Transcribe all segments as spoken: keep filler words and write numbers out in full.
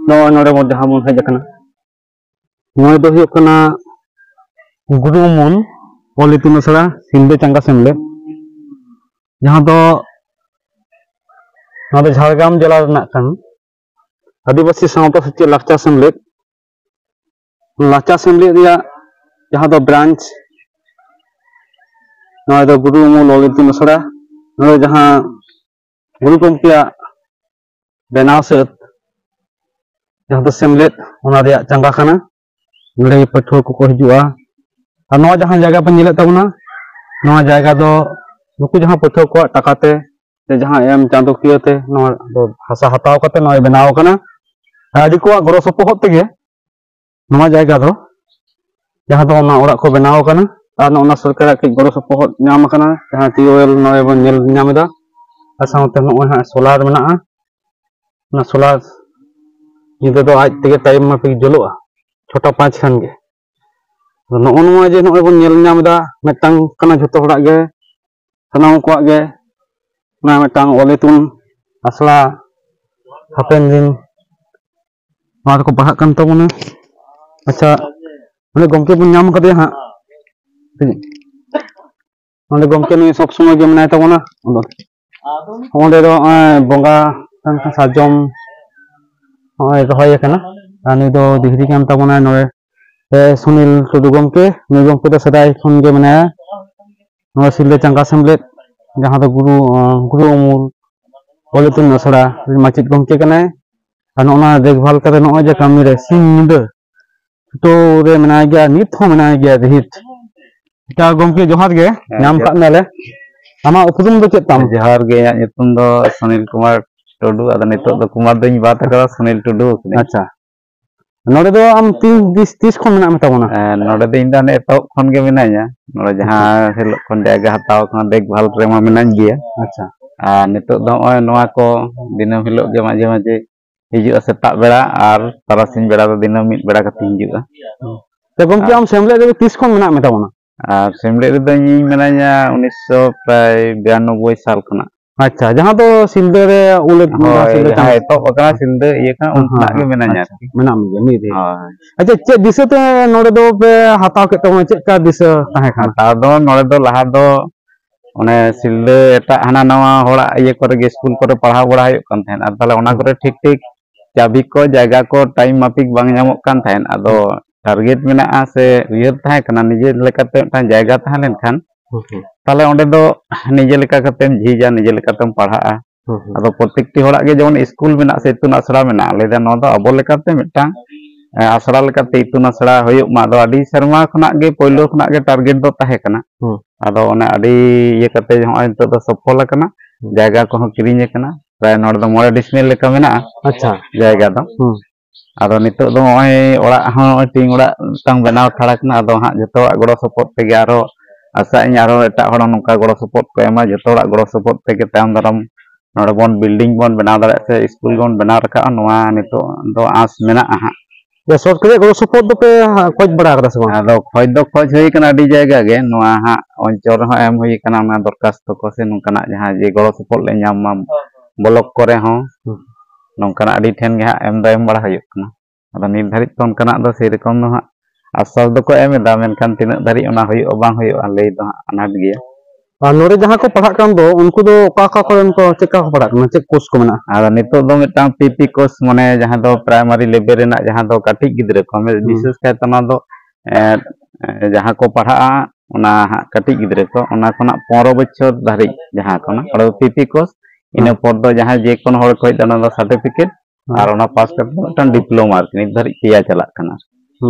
ᱱᱚᱜᱼᱚᱭ ᱱᱚᱰᱮ ᱵᱚᱱ, ᱡᱟᱦᱟᱸ ᱵᱚᱱ ᱦᱮᱡ ᱟᱠᱟᱱᱟ, ᱱᱚᱣᱟ ᱫᱚ ᱦᱩᱭᱩᱜ ᱠᱟᱱᱟ ᱜᱩᱨᱩ ᱩᱢᱩᱞ ᱚᱞ ᱤᱛᱩᱱ ᱟᱥᱲᱟ ᱥᱤᱞᱫᱟᱹ ᱪᱟᱸᱜᱟ ᱥᱮᱢᱞᱮᱫ, ᱡᱟᱦᱟᱸ ᱫᱚ, ᱱᱚᱣᱟ ᱫᱚ ᱡᱷᱟᱲᱜᱨᱟᱢ ᱡᱮᱞᱟ ᱨᱮᱱᱟᱜ ᱠᱟᱱᱟ᱾ ᱟᱹᱫᱤᱵᱟᱹᱥᱤ ᱥᱟᱶᱛᱟ ᱥᱮᱪᱮᱫ ᱞᱟᱠᱪᱟᱨ ᱥᱮᱢᱞᱮᱫ, ᱞᱟᱠᱪᱟᱨ ᱥᱮᱢᱞᱮᱫ ᱨᱮᱭᱟᱜ ᱡᱟᱦᱟᱸ ᱫᱚ ᱵᱨᱟᱧᱪ, ᱱᱚᱣᱟ ᱫᱚ ᱜᱩᱨᱩ ᱩᱢᱩᱞ ᱚᱞ ᱤᱛᱩᱱ ᱟᱥᱲᱟ᱾ ᱱᱚᱰᱮ ᱡᱟᱦᱟᱸ ᱜᱩᱨᱩ ᱜᱚᱢᱠᱮᱭᱟᱜ ᱵᱮᱱᱟᱣ ᱥᱟᱹᱛ, ᱡᱟᱦᱟᱸ ᱫᱚ ᱥᱮᱢᱞᱮᱫ, ᱚᱱᱟ ᱨᱮᱭᱟᱜ ᱪᱟᱸᱜᱟ ᱠᱟᱱᱟ᱾ ᱱᱚᱰᱮ ᱯᱟᱹᱴᱷᱩᱣᱟᱹ ᱠᱚᱠᱚ ᱦᱤᱡᱩᱜᱼᱟ᱾ ᱟᱨ ᱱᱚᱣᱟ ᱡᱟᱦᱟᱸ ᱡᱟᱭᱜᱟ ᱯᱮ ᱧᱮᱞᱮᱫ ᱛᱟᱵᱚᱱᱟ, ᱱᱚᱣᱟ ᱡᱟᱭᱜᱟ ᱫᱚ ᱱᱩᱠᱩ ᱡᱟᱦᱟᱸ ᱯᱟᱹᱴᱷᱩᱣᱟᱹ ᱠᱚᱣᱟᱜ ᱴᱟᱠᱟ ᱛᱮ ᱥᱮ ᱡᱟᱦᱟᱸ ᱮᱢ ᱪᱟᱸᱫᱳᱠᱤᱭᱟᱹ ᱛᱮ ᱱᱚᱣᱟ ᱫᱚ ᱦᱟᱥᱟ ᱦᱟᱛᱟᱣ ᱠᱟᱛᱮ ᱱᱚᱣᱟ ᱵᱮᱱᱟᱣ ᱟᱠᱟᱱᱟ᱾ ᱟᱨ ᱟᱹᱰᱤ ᱠᱚᱣᱟᱜ ᱜᱚᱲᱚ ᱥᱚᱯᱚᱦᱚᱫ ᱛᱮᱜᱮ ᱱᱚᱣᱟ ᱡᱟᱭᱜᱟ ᱫᱚ, ᱡᱟᱦᱟᱸ ᱫᱚ ᱚᱱᱟ ᱚᱲᱟᱜ ᱠᱚ ᱵᱮᱱᱟᱣ ᱟᱠᱟᱱᱟ, ᱟᱨ ᱱᱚᱜᱼᱚ ᱱᱟ ᱥᱚᱨᱠᱟᱨᱟᱜ ᱠᱟᱹᱡ ᱜᱚᱲᱚ ᱥᱚᱯᱚᱦᱚᱫ ᱧᱟᱢ ᱟᱠᱟᱱᱟ, ᱡᱟᱦᱟᱸ ᱴᱤᱭᱩᱵᱽᱣᱮᱞ ᱱᱚᱜᱼᱚᱭ ᱵᱚᱱ ᱧᱮᱞ ᱧᱟᱢ ᱮᱫᱟ, ᱟᱨ ᱥᱟᱶᱛᱮ ᱱᱚᱜᱼᱚᱭ ᱦᱟᱸᱜ ᱥᱳᱞᱟᱨ ᱢᱮᱱᱟᱜᱼᱟ᱾ ᱚᱱᱟ ᱥᱳᱞᱟᱨ ᱧᱤᱫᱟᱹ ᱫᱚ ᱟᱡ ᱛᱮᱜᱮ ᱴᱟᱭᱤᱢ ᱢᱟᱯᱤᱠ ᱡᱩᱞᱩᱜᱼᱟ, ᱪᱷᱚᱴᱟ ᱯᱟᱸᱪ ᱠᱷᱟᱱ ᱜᱮ᱾ ᱟᱫᱚ ᱱᱚᱜᱼᱚ ᱱᱚᱣᱟ ᱡᱮ ᱱᱚᱜᱼᱚᱭ ᱵᱚᱱ ᱧᱮᱞ ᱧᱟᱢ ᱮᱫᱟ, ᱢᱤᱫᱴᱟᱝ ᱠᱟᱱᱟ ᱡᱷᱚᱛᱚ ᱦᱚᱲᱟᱜ ᱜᱮ, ᱥᱟᱱᱟᱢ ᱠᱚᱣᱟᱜ ᱜᱮ ᱚᱱᱟ ᱢᱤᱫᱴᱟᱝ ᱚᱞ ᱤᱛᱩᱱ ᱟᱥᱲᱟ ᱦᱟᱯᱮᱱ ᱫᱤᱱ ᱱᱚᱣᱟ ᱨᱮᱠᱚ ᱯᱟᱲᱦᱟᱜ ᱠᱟᱱ ᱛᱟᱵᱚᱱᱟ᱾ ᱟᱪᱪᱷᱟ, ᱩᱱᱤ ᱜᱚᱢᱠᱮ ᱵᱚᱱ ᱧᱟᱢ ᱠᱟᱫᱮᱭᱟ ᱦᱟᱸᱜ᱾ ᱱᱚᱰᱮ ᱜᱚᱢᱠᱮ ᱱᱩᱭ ᱥᱚᱵ ᱥᱚᱢᱚᱭ ᱜᱮ ᱢᱮᱱᱟᱭ ᱛᱟᱵᱚᱱᱟ᱾ ᱚᱸᱰᱮ ᱫᱚ ᱱᱚᱜᱼᱚᱭ ᱵᱚᱸᱜᱟ ᱥᱟᱨᱡᱚᱢ ᱱᱚᱜᱼᱚᱭ ᱨᱚᱦᱚᱭ ᱟᱠᱟᱱᱟ᱾ ᱟᱨ ᱱᱩᱭ ᱫᱚ ᱫᱤᱦᱨᱤ ᱠᱟᱱ ᱛᱟᱵᱚᱱᱟᱭ ᱱᱚᱰᱮ, ᱮ, ᱥᱩᱱᱤᱞ ᱴᱩᱰᱩ ᱜᱚᱢᱠᱮ᱾ ᱱᱩᱭ ᱜᱚᱢᱠᱮ ᱫᱚ ᱥᱮᱫᱟᱭ ᱠᱷᱚᱱ ᱜᱮ ᱢᱮᱱᱟᱭᱟ ᱱᱚᱣᱟ ᱥᱤᱞᱫᱟᱹ ᱪᱟᱸᱜᱟ ᱥᱮᱢᱞᱮᱫ, ᱡᱟᱦᱟᱸ ᱫᱚ ᱜᱩᱨᱩ, ᱜᱩᱨᱩ ᱩᱢᱩᱞ ᱚᱞ ᱤᱛᱩᱱ ᱟᱥᱲᱟ ᱨᱮᱱ ᱢᱟᱪᱮᱫ ᱜᱚᱢᱠᱮ ᱠᱟᱱᱟᱭ᱾ ᱟᱨ ᱱᱚᱜᱼᱚ ᱱᱚᱣᱟ ᱫᱮᱠᱷᱵᱷᱟᱞ ᱠᱟᱛᱮ ᱱᱚᱜᱼᱚᱭ ᱡᱮ ᱠᱟᱹᱢᱤ ᱨᱮ ᱥᱤᱧ ᱧᱤᱫᱟᱹ ᱪᱷᱩᱴᱟᱹᱣ ᱨᱮ ᱢᱮᱱᱟᱭ ᱜᱮᱭᱟ, ᱱᱤᱛ ᱦᱚᱸ ᱢᱮᱱᱟᱭ ᱜᱮᱭᱟ ᱫᱷᱤᱨ᱾ ᱟᱪᱪᱷᱟ ᱜᱚᱢᱠᱮ, ᱡᱚᱦᱟᱨ ᱜᱮ᱾ ᱦᱮᱸ, ᱧᱟᱢ ᱡᱚᱦᱟᱨ᱾ ᱠᱟᱜ ᱢᱮᱭᱟᱞᱮ᱾ ᱟᱢᱟᱜ ᱩᱯᱨᱩᱢ ᱫᱚ ᱪᱮᱫ ᱛᱟᱢ? ᱡᱚᱦᱟᱨ ᱜᱮ, ᱤᱧᱟᱹᱜ ᱧᱩᱛᱩᱢ ᱫᱚ ᱥᱩᱱᱤᱞ ᱠᱩᱢᱟᱨ ᱴᱩᱰᱩ, ᱟᱫᱚ ᱱᱤᱛᱚᱜ ᱫᱚ ᱠᱩᱢᱟᱨ ᱫᱚᱧ ᱵᱟᱫ ᱟᱠᱟᱫᱟ, ᱥᱩᱱᱤᱞ ᱴᱩᱰᱩ ᱠᱟᱹᱱᱟᱹᱧ᱾ ᱟᱪᱪᱷᱟ, ᱱᱚᱰᱮ ᱫᱚ ᱟᱢ ᱛᱤᱱ, ᱛᱤᱥ, ᱛᱤᱥ ᱠᱷᱚᱱ ᱢᱮᱱᱟᱜ ᱢᱮ ᱛᱟᱵᱚᱱᱟ? ᱦᱮᱸ, ᱱᱚᱰᱮ ᱫᱚ ᱤᱧ ᱫᱚ ᱦᱟᱱᱮ ᱮᱛᱚᱦᱚᱵ ᱠᱷᱚᱱ ᱜᱮ ᱢᱤᱱᱟᱹᱧᱟ᱾ ᱱᱚᱰᱮ ᱡᱟᱦᱟᱸ ᱦᱤᱞᱳᱜ ᱠᱷᱚᱱ ᱡᱟᱭᱜᱟ ᱦᱟᱛᱟᱣ ᱠᱟᱱᱟ, ᱫᱮᱠᱷᱵᱷᱟᱞ ᱨᱮᱢᱟ ᱢᱤᱱᱟᱹᱧ ᱜᱮᱭᱟ᱾ ᱟᱪᱪᱷᱟ᱾ ᱟᱨ ᱱᱤᱛᱚᱜ ᱫᱚ ᱱᱚᱜᱼᱚᱭ ᱱᱚᱣᱟ ᱠᱚ ᱫᱤᱱᱟᱹᱢ ᱦᱤᱞᱳᱜ ᱜᱮ ᱢᱟᱡᱷᱮ ᱢᱟᱡᱷᱮ ᱦᱤᱡᱩᱜᱼᱟ, ᱥᱮᱛᱟᱜ ᱵᱮᱲᱟ ᱟᱨ ᱛᱟᱨᱟᱥᱤᱧ ᱵᱮᱲᱟ ᱫᱚ ᱫᱤᱱᱟᱹᱢ ᱢᱤᱫ ᱵᱮᱲᱟ ᱠᱟᱛᱮ ᱦᱤᱡᱩᱜᱼᱟ᱾ ᱛᱚ ᱜᱚᱢᱠᱮ, ᱟᱨ ᱟᱢ ᱥᱮᱢᱞᱮᱫ ᱨᱮ ᱛᱤᱥ ᱠᱷᱚᱱ ᱢᱮᱱᱟᱜ ᱢᱮ ᱛᱟᱵᱚᱱᱟ? ᱟᱨ ᱥᱮᱢᱞᱮᱫ ᱨᱮᱫᱚ ᱤᱧᱤᱧ ᱢᱮᱱᱟᱧᱟ ᱩᱱᱤᱥᱥᱚ ᱯᱨᱟᱭ ᱵᱤᱨᱟᱱᱚᱵᱵᱳᱭ ᱥᱟᱞ ᱠᱷᱚᱱᱟᱜ᱾ ᱟᱪᱪᱷᱟ, ᱡᱟᱦᱟᱸ ᱫᱚ ᱥᱤᱞᱫᱟᱹ ᱨᱮ ᱩᱞ ᱮᱛᱚᱦᱚᱵ ᱟᱠᱟᱱᱟ ᱥᱤᱞᱫᱟᱹ ᱦᱮᱸ, ᱪᱟᱱᱟᱪ᱾ ᱦᱮᱸ, ᱦᱮᱸ, ᱢᱮᱱᱟᱜ ᱢᱮᱭᱟ ᱟᱨᱠᱤ᱾ ᱦᱳᱭ᱾ ᱟᱪᱪᱷᱟ, ᱪᱮᱫ ᱫᱤᱥᱟᱹ ᱛᱮ ᱱᱚᱰᱮ ᱫᱚ ᱯᱮ ᱦᱟᱛᱟᱣ ᱠᱮᱫ ᱛᱟᱵᱚᱱᱟ? ᱪᱮᱫ ᱞᱮᱠᱟ ᱫᱤᱥᱟᱹ ᱛᱟᱦᱮᱸ ᱠᱟᱱᱟ? ᱦᱟᱛᱟᱣ ᱫᱚ ᱱᱚᱰᱮ ᱫᱚ ᱞᱟᱦᱟ ᱫᱚ ᱚᱱᱮ ᱥᱤᱞᱫᱟᱹ ᱮᱴᱟᱜ ᱦᱟᱱᱟ ᱱᱟᱣᱟ ᱦᱚᱲᱟᱜ ᱤᱭᱟᱹ ᱠᱚᱨᱮ ᱜᱮ, ᱥᱠᱩᱞ ᱠᱚᱨᱮ ᱯᱟᱲᱦᱟᱣ ᱵᱟᱲᱟ ᱦᱩᱭᱩᱜ ᱠᱟᱱ ᱛᱟᱦᱮᱸᱫ᱾ ᱟᱨ ᱛᱟᱦᱞᱮ ᱚᱱᱟ ᱦᱩᱸ᱾ ᱠᱚᱨᱮ ᱴᱷᱤᱠ ᱴᱷᱤᱠ ᱪᱟᱵᱤ ᱠᱚ, ᱡᱟᱭᱜᱟ ᱠᱚ ᱴᱟᱭᱤᱢ ᱢᱟᱯᱷᱤᱠ ᱵᱟᱝ ᱧᱟᱢᱚᱜ ᱠᱟᱱ ᱛᱟᱦᱮᱸᱫ᱾ ᱟᱫᱚ ᱦᱩᱸ᱾ ᱴᱟᱨᱜᱮᱴ ᱢᱮᱱᱟᱜᱼᱟ ᱥᱮ ᱩᱭᱦᱟᱹᱨ ᱛᱟᱦᱮᱸ ᱠᱟᱱᱟ, ᱱᱤᱡᱮ ᱞᱮᱠᱟᱛᱮ ᱢᱤᱫᱴᱟᱝ ᱡᱟᱭᱜᱟ ᱛᱟᱦᱮᱸ ᱞᱮᱱᱠᱷᱟᱱ ᱦᱩᱸ, ᱦᱩᱸ᱾ ᱛᱟᱦᱞᱮ ᱚᱸᱰᱮ ᱫᱚ ᱱᱤᱡᱮ ᱞᱮᱠᱟ ᱠᱟᱛᱮᱢ ᱡᱷᱤᱡᱟ, ᱱᱤᱡᱮ ᱞᱮᱠᱟᱛᱮᱢ ᱯᱟᱲᱦᱟᱜᱼᱟ᱾ ᱦᱩᱸ, ᱦᱩᱸ᱾ ᱟᱫᱚ ᱯᱨᱚᱛᱮᱠᱴᱤ ᱦᱚᱲᱟᱜ ᱜᱮ ᱡᱮᱢᱚᱱ ᱥᱠᱩᱞ ᱢᱮᱱᱟᱜ ᱥᱮ ᱤᱛᱩᱱ ᱟᱥᱲᱟ ᱢᱮᱱᱟᱜᱼᱟ, ᱞᱟᱹᱭᱫᱟ ᱱᱚᱣᱟ ᱫᱚ ᱟᱵᱚ ᱞᱮᱠᱟᱛᱮ ᱢᱤᱫᱴᱟᱝ, ᱮ, ᱟᱥᱲᱟ ᱞᱮᱠᱟᱛᱮ ᱤᱛᱩᱱ ᱟᱥᱲᱟ ᱦᱩᱭᱩᱜ ᱢᱟ᱾ ᱟᱫᱚ ᱟᱹᱰᱤ ᱥᱮᱨᱢᱟ ᱠᱷᱚᱱᱟᱜ ᱜᱮ, ᱯᱳᱭᱞᱳ ᱠᱷᱚᱱᱟᱜ ᱜᱮ ᱴᱟᱨᱜᱮᱴ ᱫᱚ ᱛᱟᱦᱮᱸ ᱠᱟᱱᱟ᱾ ᱦᱩᱸ᱾ ᱟᱫᱚ ᱚᱱᱮ ᱟᱹᱰᱤ ᱤᱭᱟᱹ ᱠᱟᱛᱮ ᱱᱚᱜᱼᱚᱭ ᱱᱤᱛᱚᱜ ᱫᱚ ᱥᱚᱯᱷᱚᱞ ᱟᱠᱟᱱᱟ᱾ ᱦᱩᱸ᱾ ᱡᱟᱭᱜᱟ ᱠᱚᱦᱚᱸ ᱠᱤᱨᱤᱧ ᱟᱠᱟᱱᱟ, ᱯᱨᱟᱭ ᱱᱚᱰᱮ ᱫᱚ ᱢᱚᱬᱮ ᱰᱤᱥᱢᱤᱞ ᱞᱮᱠᱟ ᱢᱮᱱᱟᱜᱼᱟ᱾ ᱟᱪᱪᱷᱟ᱾ ᱡᱟᱭᱜᱟ ᱫᱚ᱾ ᱦᱩᱸ᱾ ᱟᱫᱚ ᱱᱤᱛᱚᱜ ᱫᱚ ᱱᱚᱜᱼᱚᱭ ᱚᱲᱟᱜ ᱦᱚᱸ, ᱱᱚᱜᱼᱚᱭ ᱴᱤᱧ ᱚᱲᱟᱜ ᱢᱤᱫᱴᱟᱝ ᱵᱮᱱᱟᱣ ᱛᱷᱟᱲ ᱟᱠᱟᱱᱟ᱾ ᱟᱫᱚ ᱦᱟᱸᱜ ᱡᱚᱛᱚ ᱦᱚᱲᱟᱜ ᱜᱚᱲᱚ ᱥᱚᱯᱚᱦᱚᱫ ᱛᱮᱜᱮ ᱟᱨᱚ ᱟᱥᱟᱜ ᱟᱹᱧ ᱟᱨᱚ ᱮᱴᱟᱜ ᱦᱚᱲ ᱦᱚᱸ ᱱᱚᱝᱠᱟ ᱜᱚᱲᱚ ᱥᱚᱯᱚᱦᱚᱫ ᱠᱚ ᱮᱢᱟ᱾ ᱡᱚᱛᱚ ᱦᱚᱲᱟᱜ ᱜᱚᱲᱚ ᱥᱚᱯᱚᱦᱚᱫ ᱛᱮᱜᱮ ᱛᱟᱭᱚᱢ ᱫᱟᱨᱟᱢ ᱱᱚᱰᱮ ᱵᱚᱱ ᱵᱤᱞᱰᱤᱝ ᱵᱚᱱ ᱵᱮᱱᱟᱣ ᱫᱟᱲᱮᱭᱟᱜ ᱥᱮ ᱥᱠᱩᱞ ᱵᱚᱱ ᱵᱮᱱᱟᱣ ᱨᱟᱠᱟᱵᱼᱟ, ᱱᱚᱣᱟ ᱱᱤᱛᱚᱜ ᱫᱚ ᱟᱸᱥ ᱢᱮᱱᱟᱜᱼᱟ ᱦᱟᱸᱜ᱾ ᱡᱮ ᱥᱚᱨᱠᱟᱨᱤᱭᱟᱜ ᱜᱚᱲᱚ ᱥᱚᱯᱚᱦᱚᱫ ᱫᱚᱯᱮ ᱦᱟ-, ᱠᱷᱚᱡᱽ ᱵᱟᱲᱟ ᱟᱠᱟᱫᱟ ᱥᱮ ᱵᱟᱝ? ᱟᱫᱚ ᱠᱷᱚᱡᱽ ᱫᱚ ᱠᱷᱚᱡᱽ ᱦᱩᱭ ᱠᱟᱱᱟ ᱟᱹᱰᱤ ᱡᱟᱭᱜᱟ ᱜᱮ, ᱱᱚᱣᱟ ᱦᱟᱸᱜ ᱚᱧᱪᱚᱞ ᱨᱮᱦᱚᱸ ᱮᱢ ᱦᱩᱭ ᱠᱟᱱᱟ ᱚᱱᱟ ᱫᱚᱨᱠᱷᱟᱥᱛᱚ ᱠᱚ ᱥᱮ ᱱᱚᱝᱠᱟᱱᱟᱜ ᱡᱟᱦᱟᱸ ᱡᱮ ᱜᱚᱲᱚ ᱥᱚᱯᱚᱦᱚᱫ ᱞᱮ ᱧᱟᱢ ᱢᱟ ᱵᱞᱚᱠ ᱠᱚᱨᱮ ᱦᱚᱸ, ᱦᱩᱸ᱾ ᱱᱚᱝᱠᱟᱱᱟᱜ ᱟᱹᱰᱤ ᱴᱷᱮᱱ ᱜᱮ ᱦᱟᱸᱜ ᱮᱢ ᱫᱚ ᱮᱢ ᱵᱟᱲᱟ ᱦᱩᱭᱩᱜ ᱠᱟᱱᱟ᱾ ᱟᱫᱚ ᱱᱤᱛ ᱫᱷᱟᱹᱨᱤᱡ ᱛᱮ ᱚᱱᱠᱟᱱᱟᱜ ᱫᱚ ᱥᱮᱨᱚᱠᱚᱢ ᱫᱚ ᱦᱟᱸᱜ ᱟᱥᱥᱟᱥ ᱫᱚᱠᱚ ᱮᱢ ᱮᱫᱟ, ᱢᱮᱱᱠᱷᱟᱱ ᱛᱤᱱᱟᱹᱜ ᱫᱷᱟᱹᱨᱤᱡ ᱚᱱᱟ ᱦᱩᱭᱩᱜᱼᱟ ᱵᱟᱝ ᱦᱩᱭᱩᱜᱼᱟ ᱞᱟᱹᱭ ᱫᱚ ᱦᱟᱸᱜ ᱟᱱᱟᱴ ᱜᱮᱭᱟ᱾ ᱟᱨ ᱱᱚᱰᱮ ᱡᱟᱦᱟᱸ ᱠᱚ ᱯᱟᱲᱦᱟᱜ ᱠᱟᱱ ᱫᱚ ᱩᱱᱠᱩ ᱫᱚ ᱚᱠᱟ ᱚᱠᱟ ᱠᱚᱨᱮᱱ ᱠᱚ ᱪᱮᱫ ᱞᱮᱠᱟ ᱠᱚ ᱯᱟᱲᱦᱟᱜ ᱠᱟᱱᱟ, ᱪᱮᱫ ᱠᱳᱨᱥ ᱠᱚ ᱢᱮᱱᱟᱜᱼᱟ? ᱟᱫᱚ ᱱᱤᱛᱚᱜ ᱫᱚ ᱢᱤᱫᱴᱟᱝ ᱯᱤ ᱯᱤ ᱠᱳᱨᱥ, ᱢᱟᱱᱮ ᱡᱟᱦᱟᱸ ᱫᱚ ᱯᱨᱟᱭᱢᱟᱨᱤ ᱞᱮᱵᱮᱞ ᱨᱮᱱᱟᱜ ᱡᱟᱦᱟᱸ ᱫᱚ ᱠᱟᱹᱴᱤᱡ ᱜᱤᱫᱽᱨᱟᱹ ᱠᱚ, ᱦᱩᱸ᱾ ᱵᱤᱥᱮᱥ ᱠᱟᱭᱛᱮ ᱚᱱᱟ ᱫᱚ, ᱮᱸ, ᱮᱸ, ᱡᱟᱦᱟᱸ ᱠᱚ ᱯᱟᱲᱦᱟᱜᱼᱟ ᱚᱱᱟ ᱦᱟᱸᱜ ᱠᱟᱹᱴᱤᱡ ᱜᱤᱫᱽᱨᱟᱹ ᱠᱚ, ᱚᱱᱟ ᱠᱷᱚᱱᱟᱜ ᱯᱚᱱᱨᱚ ᱵᱚᱪᱷᱚᱨ ᱫᱷᱟᱹᱨᱤᱡ ᱡᱟᱦᱟᱸ ᱠᱟᱱᱟ, ᱚᱸᱰᱮ ᱫᱚ ᱯᱤ ᱯᱤ ᱠᱳᱨᱥ᱾ ᱤᱱᱟᱹ ᱦᱩᱸ᱾ ᱯᱚᱨ ᱫᱚ ᱡᱟᱦᱟᱸᱭ ᱡᱮ ᱠᱳᱱᱳ ᱦᱚᱲ ᱠᱚ ᱦᱮᱡ ᱮᱱᱟ, ᱚᱱᱟ ᱫᱚ ᱥᱟᱨᱴᱤᱯᱷᱤᱠᱮᱴ, ᱦᱩᱸ᱾ ᱟᱨ ᱚᱱᱟ ᱯᱟᱥ ᱠᱟᱛᱮ ᱢᱤᱫᱴᱟᱝ ᱰᱤᱯᱞᱳᱢᱟ ᱟᱨᱠᱤ ᱱᱤᱛ ᱫᱷᱟᱹᱨᱤᱡ ᱯᱮᱭᱟ ᱪᱟᱞᱟᱜ ᱠᱟᱱᱟ᱾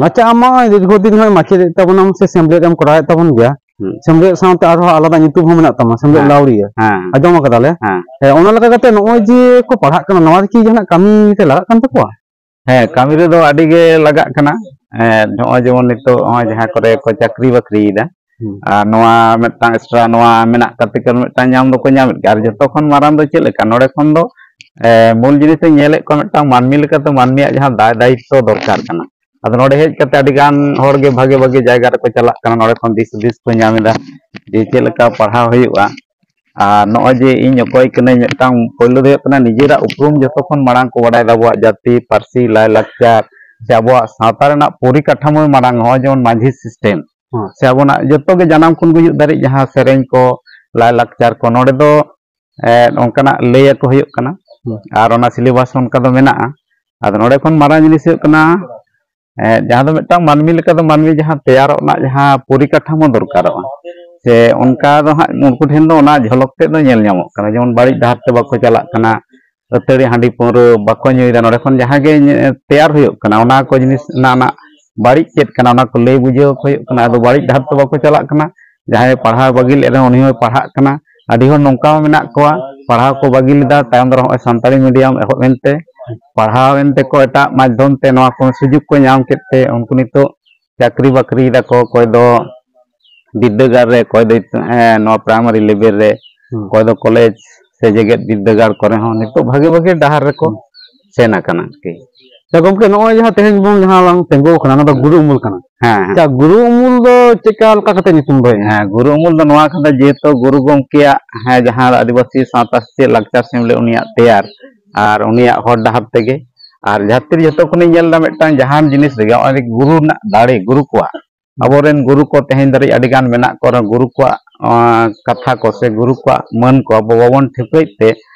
ᱟᱪᱪᱷᱟ, ᱟᱢ ᱢᱟ ᱫᱤᱨᱜᱷᱚ ᱫᱤᱱ ᱠᱷᱚᱱ ᱢᱟᱪᱮᱫ ᱮᱫ ᱛᱟᱵᱚᱱᱟᱢ ᱥᱮ ᱥᱮᱢᱞᱮᱫ ᱮᱢ ᱠᱚᱨᱟᱣᱮᱫ ᱛᱟᱵᱚᱱ ᱜᱮᱭᱟ, ᱦᱩᱸ᱾ ᱥᱮᱢᱞᱮᱫ ᱥᱟᱶᱛᱮ ᱟᱨᱦᱚᱸ ᱟᱞᱟᱫᱟ ᱧᱩᱛᱩᱢ ᱦᱚᱸ ᱢᱮᱱᱟᱜ ᱛᱟᱢᱟ, ᱥᱮᱢᱞᱮᱫ ᱦᱮᱸ, ᱞᱟᱣᱲᱤᱭᱟᱹ᱾ ᱦᱮᱸ᱾ ᱟᱸᱡᱚᱢ ᱟᱠᱟᱫᱟᱞᱮ᱾ ᱦᱮᱸ᱾ ᱦᱮᱸ, ᱚᱱᱟ ᱞᱮᱠᱟ ᱠᱟᱛᱮ ᱱᱚᱜᱼᱚᱭ ᱡᱮ ᱠᱚ ᱯᱟᱲᱦᱟᱜ ᱠᱟᱱᱟ, ᱱᱚᱣᱟ ᱨᱮ ᱠᱤ ᱡᱟᱦᱟᱱᱟᱜ ᱠᱟᱹᱢᱤ ᱨᱮ ᱞᱟᱜᱟᱜ ᱠᱟᱱ ᱛᱟᱠᱚᱣᱟ? ᱦᱮᱸ, ᱠᱟᱹᱢᱤ ᱨᱮᱫᱚ ᱟᱹᱰᱤ ᱜᱮ ᱞᱟᱜᱟᱜ ᱠᱟᱱᱟ᱾ ᱦᱮᱸ, ᱱᱚᱜᱼᱚᱭ ᱡᱮᱢᱚᱱ ᱱᱤᱛᱚᱜ ᱱᱚᱜᱼᱚᱭ ᱡᱟᱦᱟᱸ ᱠᱚᱨᱮ ᱠᱚ ᱪᱟᱹᱠᱨᱤ ᱵᱟᱹᱠᱨᱤᱭᱮᱫᱟ, ᱦᱩᱸ᱾ ᱟᱨ ᱱᱚᱣᱟ ᱢᱤᱫᱴᱟᱝ ᱮᱠᱥᱴᱨᱟ ᱱᱚᱣᱟ ᱢᱮᱱᱟᱜ ᱠᱟᱛᱮ ᱠᱟᱨᱚᱱ ᱢᱤᱫᱴᱟᱝ ᱧᱟᱢ ᱫᱚᱠᱚ ᱧᱟᱢᱮᱫ ᱜᱮᱭᱟ᱾ ᱟᱨ ᱡᱚᱛᱚ ᱠᱷᱚᱱ ᱢᱟᱨᱟᱝ ᱫᱚ ᱪᱮᱫ ᱞᱮᱠᱟ, ᱱᱚᱰᱮ ᱠᱷᱚᱱ ᱫᱚ, ᱮ, ᱢᱩᱞ ᱡᱤᱱᱤᱥ ᱤᱧ ᱧᱮᱞᱮᱫ ᱠᱚᱣᱟ, ᱢᱤᱫᱴᱟᱝ ᱢᱟᱹᱱᱢᱤ ᱞᱮᱠᱟᱛᱮ ᱢᱟᱹᱱᱢᱤᱭᱟᱜ ᱡᱟᱦᱟᱸ ᱫᱟᱭ ᱫᱟᱭᱤᱛᱛᱚ ᱫᱚᱨᱠᱟᱨ ᱠᱟᱱᱟ᱾ ᱟᱫᱚ ᱱᱚᱰᱮ ᱦᱮᱡ ᱠᱟᱛᱮ ᱟᱹᱰᱤ ᱜᱟᱱ ᱦᱚᱲ ᱜᱮ ᱵᱷᱟᱜᱮ ᱵᱷᱟᱜᱮ ᱡᱟᱭᱜᱟ ᱨᱮᱠᱚ ᱪᱟᱞᱟᱜ ᱠᱟᱱᱟ, ᱱᱚᱰᱮ ᱠᱷᱚᱱ ᱫᱤᱥ ᱦᱩᱫᱤᱥ ᱠᱚ ᱧᱟᱢ ᱮᱫᱟ ᱡᱮ ᱪᱮᱫ ᱞᱮᱠᱟ ᱯᱟᱲᱦᱟᱣ ᱦᱩᱭᱩᱜᱼᱟ᱾ ᱟᱨ ᱱᱚᱜᱼᱚᱭ ᱡᱮ ᱤᱧ ᱚᱠᱚᱭ ᱠᱟᱹᱱᱟᱹᱧ, ᱢᱤᱫᱴᱟᱝ ᱯᱳᱭᱞᱳ ᱫᱚ ᱦᱩᱭᱩᱜ ᱠᱟᱱᱟ ᱱᱤᱡᱮᱨᱟᱜ ᱩᱯᱨᱩᱢ ᱡᱚᱛᱚ ᱠᱷᱚᱱ ᱢᱟᱲᱟᱝ ᱠᱚ ᱵᱟᱰᱟᱭ ᱫᱟ, ᱟᱵᱚᱣᱟᱜ ᱡᱟᱹᱛᱤ, ᱯᱟᱹᱨᱥᱤ, ᱞᱟᱭᱼᱞᱟᱠᱪᱟᱨ ᱥᱮ ᱟᱵᱚᱣᱟᱜ ᱥᱟᱶᱛᱟ ᱨᱮᱱᱟᱜ ᱯᱚᱨᱤᱠᱟᱴᱷᱟᱢᱳ ᱢᱟᱲᱟᱝ, ᱱᱚᱜᱼᱚᱭ ᱡᱮᱢᱚᱱ ᱢᱟᱹᱡᱷᱤ ᱥᱤᱥᱴᱮᱢ ᱦᱮᱸ᱾ ᱥᱮ ᱟᱵᱚᱱᱟᱜ ᱡᱚᱛᱚ ᱜᱮ ᱡᱟᱱᱟᱢ ᱠᱷᱚᱱ ᱜᱩᱡᱩᱜ ᱫᱷᱟᱹᱨᱤᱡ ᱡᱟᱦᱟᱸ ᱥᱮᱨᱮᱧ ᱠᱚ, ᱞᱟᱭᱼᱞᱟᱠᱪᱟᱨ ᱠᱚ, ᱱᱚᱰᱮ ᱫᱚ ᱮᱫ, ᱚᱱᱠᱟᱱᱟᱜ ᱞᱟᱹᱭ ᱟᱠᱚ ᱦᱩᱭᱩᱜ ᱠᱟᱱᱟ᱾ ᱦᱩᱸ᱾ ᱟᱨ ᱚᱱᱟ ᱥᱤᱞᱮᱵᱟᱥ ᱦᱚᱸ ᱚᱱᱠᱟ ᱫᱚ ᱢᱮᱱᱟᱜᱼᱟ᱾ ᱟᱫᱚ ᱱᱚᱰᱮ ᱠᱷᱚᱱ ᱢᱟᱨᱟᱝ ᱡᱤᱱᱤᱥ ᱦᱩᱭᱩᱜ ᱠᱟᱱᱟ, ᱮᱫ, ᱡᱟᱦᱟᱸ ᱫᱚ ᱢᱤᱫᱴᱟᱝ ᱢᱟᱹᱱᱢᱤ ᱞᱮᱠᱟ ᱫᱚ ᱢᱟᱹᱱᱢᱤ ᱡᱟᱦᱟᱸ ᱛᱮᱭᱟᱨᱚᱜ ᱨᱮᱱᱟᱜ ᱡᱟᱦᱟᱸ ᱯᱚᱨᱤᱠᱟᱴᱷᱟᱢᱳ ᱫᱚᱨᱠᱟᱨᱚᱜᱼᱟ, ᱥᱮ ᱚᱱᱠᱟ ᱫᱚ ᱦᱟᱸᱜ ᱩᱱᱠᱩ ᱴᱷᱮᱱ ᱫᱚ ᱚᱱᱟ ᱡᱷᱚᱞᱚᱠ ᱛᱮᱫ ᱫᱚ ᱧᱮᱞ ᱧᱟᱢᱚᱜ ᱠᱟᱱᱟ᱾ ᱡᱮᱢᱚᱱ ᱵᱟᱹᱲᱤᱡ ᱰᱟᱦᱟᱨ ᱛᱮ ᱵᱟᱠᱚ ᱪᱟᱞᱟᱜ ᱠᱟᱱᱟ, ᱟᱹᱛᱷᱟᱹᱲᱤ ᱦᱟᱺᱰᱤ ᱯᱟᱹᱣᱨᱟᱹ ᱵᱟᱠᱚ ᱧᱩᱭᱮᱫᱟ, ᱱᱚᱰᱮ ᱠᱷᱚᱱ ᱡᱟᱦᱟᱸ ᱜᱮ ᱧᱮ-, ᱛᱮᱭᱟᱨ ᱦᱩᱭᱩᱜ ᱠᱟᱱᱟ, ᱚᱱᱟ ᱠᱚ ᱡᱤᱱᱤᱥ ᱨᱮᱱᱟᱜ ᱚᱱᱟ ᱵᱟᱹᱲᱤᱡ ᱪᱮᱫ ᱠᱟᱱᱟ, ᱚᱱᱟ ᱠᱚ ᱞᱟᱹᱭ ᱵᱩᱡᱷᱟᱹᱣ ᱟᱠᱚ ᱦᱩᱭᱩᱜ ᱠᱟᱱᱟ᱾ ᱟᱫᱚ ᱵᱟᱹᱲᱤᱡ ᱰᱟᱦᱟᱨ ᱛᱮ ᱵᱟᱠᱚ ᱪᱟᱞᱟᱜ ᱠᱟᱱᱟ᱾ ᱡᱟᱦᱟᱸᱭ ᱯᱟᱲᱦᱟᱣ ᱵᱟᱹᱜᱤ ᱞᱮᱫ ᱨᱮᱦᱚᱸ, ᱩᱱᱤ ᱦᱚᱸᱭ ᱯᱟᱲᱦᱟᱜ ᱠᱟᱱᱟ᱾ ᱟᱹᱰᱤ ᱦᱚᱲ ᱱᱚᱝᱠᱟ ᱦᱚᱸ ᱢᱮᱱᱟᱜ ᱠᱚᱣᱟ, ᱯᱟᱲᱦᱟᱣ ᱠᱚ ᱵᱟᱹᱜᱤ ᱞᱮᱫᱟ, ᱛᱟᱭᱚᱢ ᱫᱟᱨᱟᱢ ᱱᱚᱜᱼᱚᱭ ᱥᱟᱱᱛᱟᱲᱤ ᱢᱤᱰᱤᱭᱟᱢ ᱮᱦᱚᱵ ᱮᱱᱛᱮ ᱯᱟᱲᱦᱟᱣ ᱮᱱ ᱛᱮᱠᱚ ᱮᱴᱟᱜ ᱢᱟᱫᱽᱫᱷᱚᱢ ᱛᱮ ᱱᱚᱣᱟ ᱠᱚ ᱥᱩᱡᱳᱜᱽ ᱠᱚ ᱧᱟᱢ ᱠᱮᱫ ᱛᱮ ᱩᱱᱠᱩ ᱱᱤᱛᱚᱜ ᱪᱟᱹᱠᱨᱤ ᱵᱟᱹᱠᱨᱤᱭ ᱫᱟᱠᱚ, ᱚᱠᱚᱭ ᱫᱚ ᱵᱤᱨᱫᱟᱹᱜᱟᱲ ᱨᱮ, ᱚᱠᱚᱭ ᱫᱚ, ᱦᱮᱸ, ᱱᱚᱣᱟ ᱯᱨᱟᱭᱢᱟᱨᱤ ᱞᱮᱵᱮᱞ ᱨᱮ, ᱦᱩᱸ᱾ ᱚᱠᱚᱭ ᱫᱚ ᱠᱚᱞᱮᱡᱽ ᱥᱮ ᱡᱮᱜᱮᱛ ᱵᱤᱨᱫᱟᱹᱜᱟᱲ ᱠᱚᱨᱮ ᱦᱚᱸ ᱱᱤᱛᱚᱜ ᱵᱷᱟᱜᱮ ᱵᱷᱟᱜᱮ ᱰᱟᱦᱟᱨ ᱨᱮᱠᱚ ᱦᱩᱸ᱾ ᱥᱮᱱ ᱟᱠᱟᱱᱟ ᱟᱨᱠᱤ᱾ ᱟᱪᱪᱷᱟ ᱜᱚᱢᱠᱮ, ᱱᱚᱜᱼᱚᱭ ᱡᱟᱦᱟᱸ ᱛᱮᱦᱮᱧ ᱵᱚᱱ ᱡᱟᱦᱟᱸ ᱞᱟᱝ ᱛᱤᱸᱜᱩ ᱟᱠᱟᱱᱟ, ᱚᱱᱟ ᱫᱚ ᱜᱩᱨᱩ ᱩᱢᱩᱞ ᱠᱟᱱᱟ᱾ ᱦᱮᱸ, ᱦᱮᱸ᱾ ᱟᱪᱪᱷᱟ, ᱜᱩᱨᱩ ᱩᱢᱩᱞ ᱫᱚ ᱪᱮᱫᱠᱟ ᱞᱮᱠᱟ ᱠᱟᱛᱮ ᱧᱩᱛᱩᱢ ᱫᱚ ᱦᱮᱡ ᱮᱱᱟ? ᱦᱮᱸ, ᱜᱩᱨᱩ ᱩᱢᱩᱞ ᱫᱚ ᱱᱚᱣᱟ ᱠᱟᱛᱷᱟ, ᱡᱮᱦᱮᱛᱩ ᱜᱩᱨᱩ ᱜᱚᱢᱠᱮᱭᱟᱜ, ᱦᱮᱸ, ᱡᱟᱦᱟᱸ ᱟᱹᱫᱤᱵᱟᱹᱥᱤ ᱥᱟᱶᱛᱟ ᱥᱮᱪᱮᱫ ᱞᱟᱠᱪᱟᱨ ᱥᱮᱢᱞᱮᱫ ᱩᱱᱤᱭᱟᱜ ᱛᱮᱭᱟᱨ ᱟᱨ ᱩᱱᱤᱭᱟᱜ ᱦᱚᱨ ᱰᱟᱦᱟᱨ ᱛᱮᱜᱮ, ᱟᱨ ᱡᱟᱦᱟᱸ ᱛᱤᱨ ᱡᱚᱛᱚ ᱠᱷᱚᱱᱤᱧ ᱧᱮᱞ ᱮᱫᱟ ᱢᱤᱫᱴᱟᱝ ᱡᱟᱦᱟᱱ ᱡᱤᱱᱤᱥ ᱨᱮᱜᱮ ᱱᱚᱜᱼᱚᱭ ᱜᱩᱨᱩ ᱨᱮᱱᱟᱜ ᱫᱟᱲᱮ, ᱜᱩᱨᱩ ᱠᱚᱣᱟᱜ, ᱟᱵᱚᱨᱮᱱ ᱜᱩᱨᱩ ᱠᱚ ᱛᱮᱦᱮᱧ ᱫᱷᱟᱹᱨᱤᱡ ᱟᱹᱰᱤ ᱜᱟᱱ ᱢᱮᱱᱟᱜ ᱠᱚ ᱨᱮᱦᱚᱸ, ᱜᱩᱨᱩ ᱠᱚᱣᱟᱜ, ᱟᱸ, ᱠᱟᱛᱷᱟ ᱠᱚ ᱥᱮ ᱜᱩᱨᱩ ᱠᱚᱣᱟᱜ ᱢᱟᱹᱱ ᱠᱚ ᱟᱵᱚ ᱵᱟᱵᱚᱱ ᱴᱷᱤᱠᱟᱹᱭᱮᱫ ᱛᱮ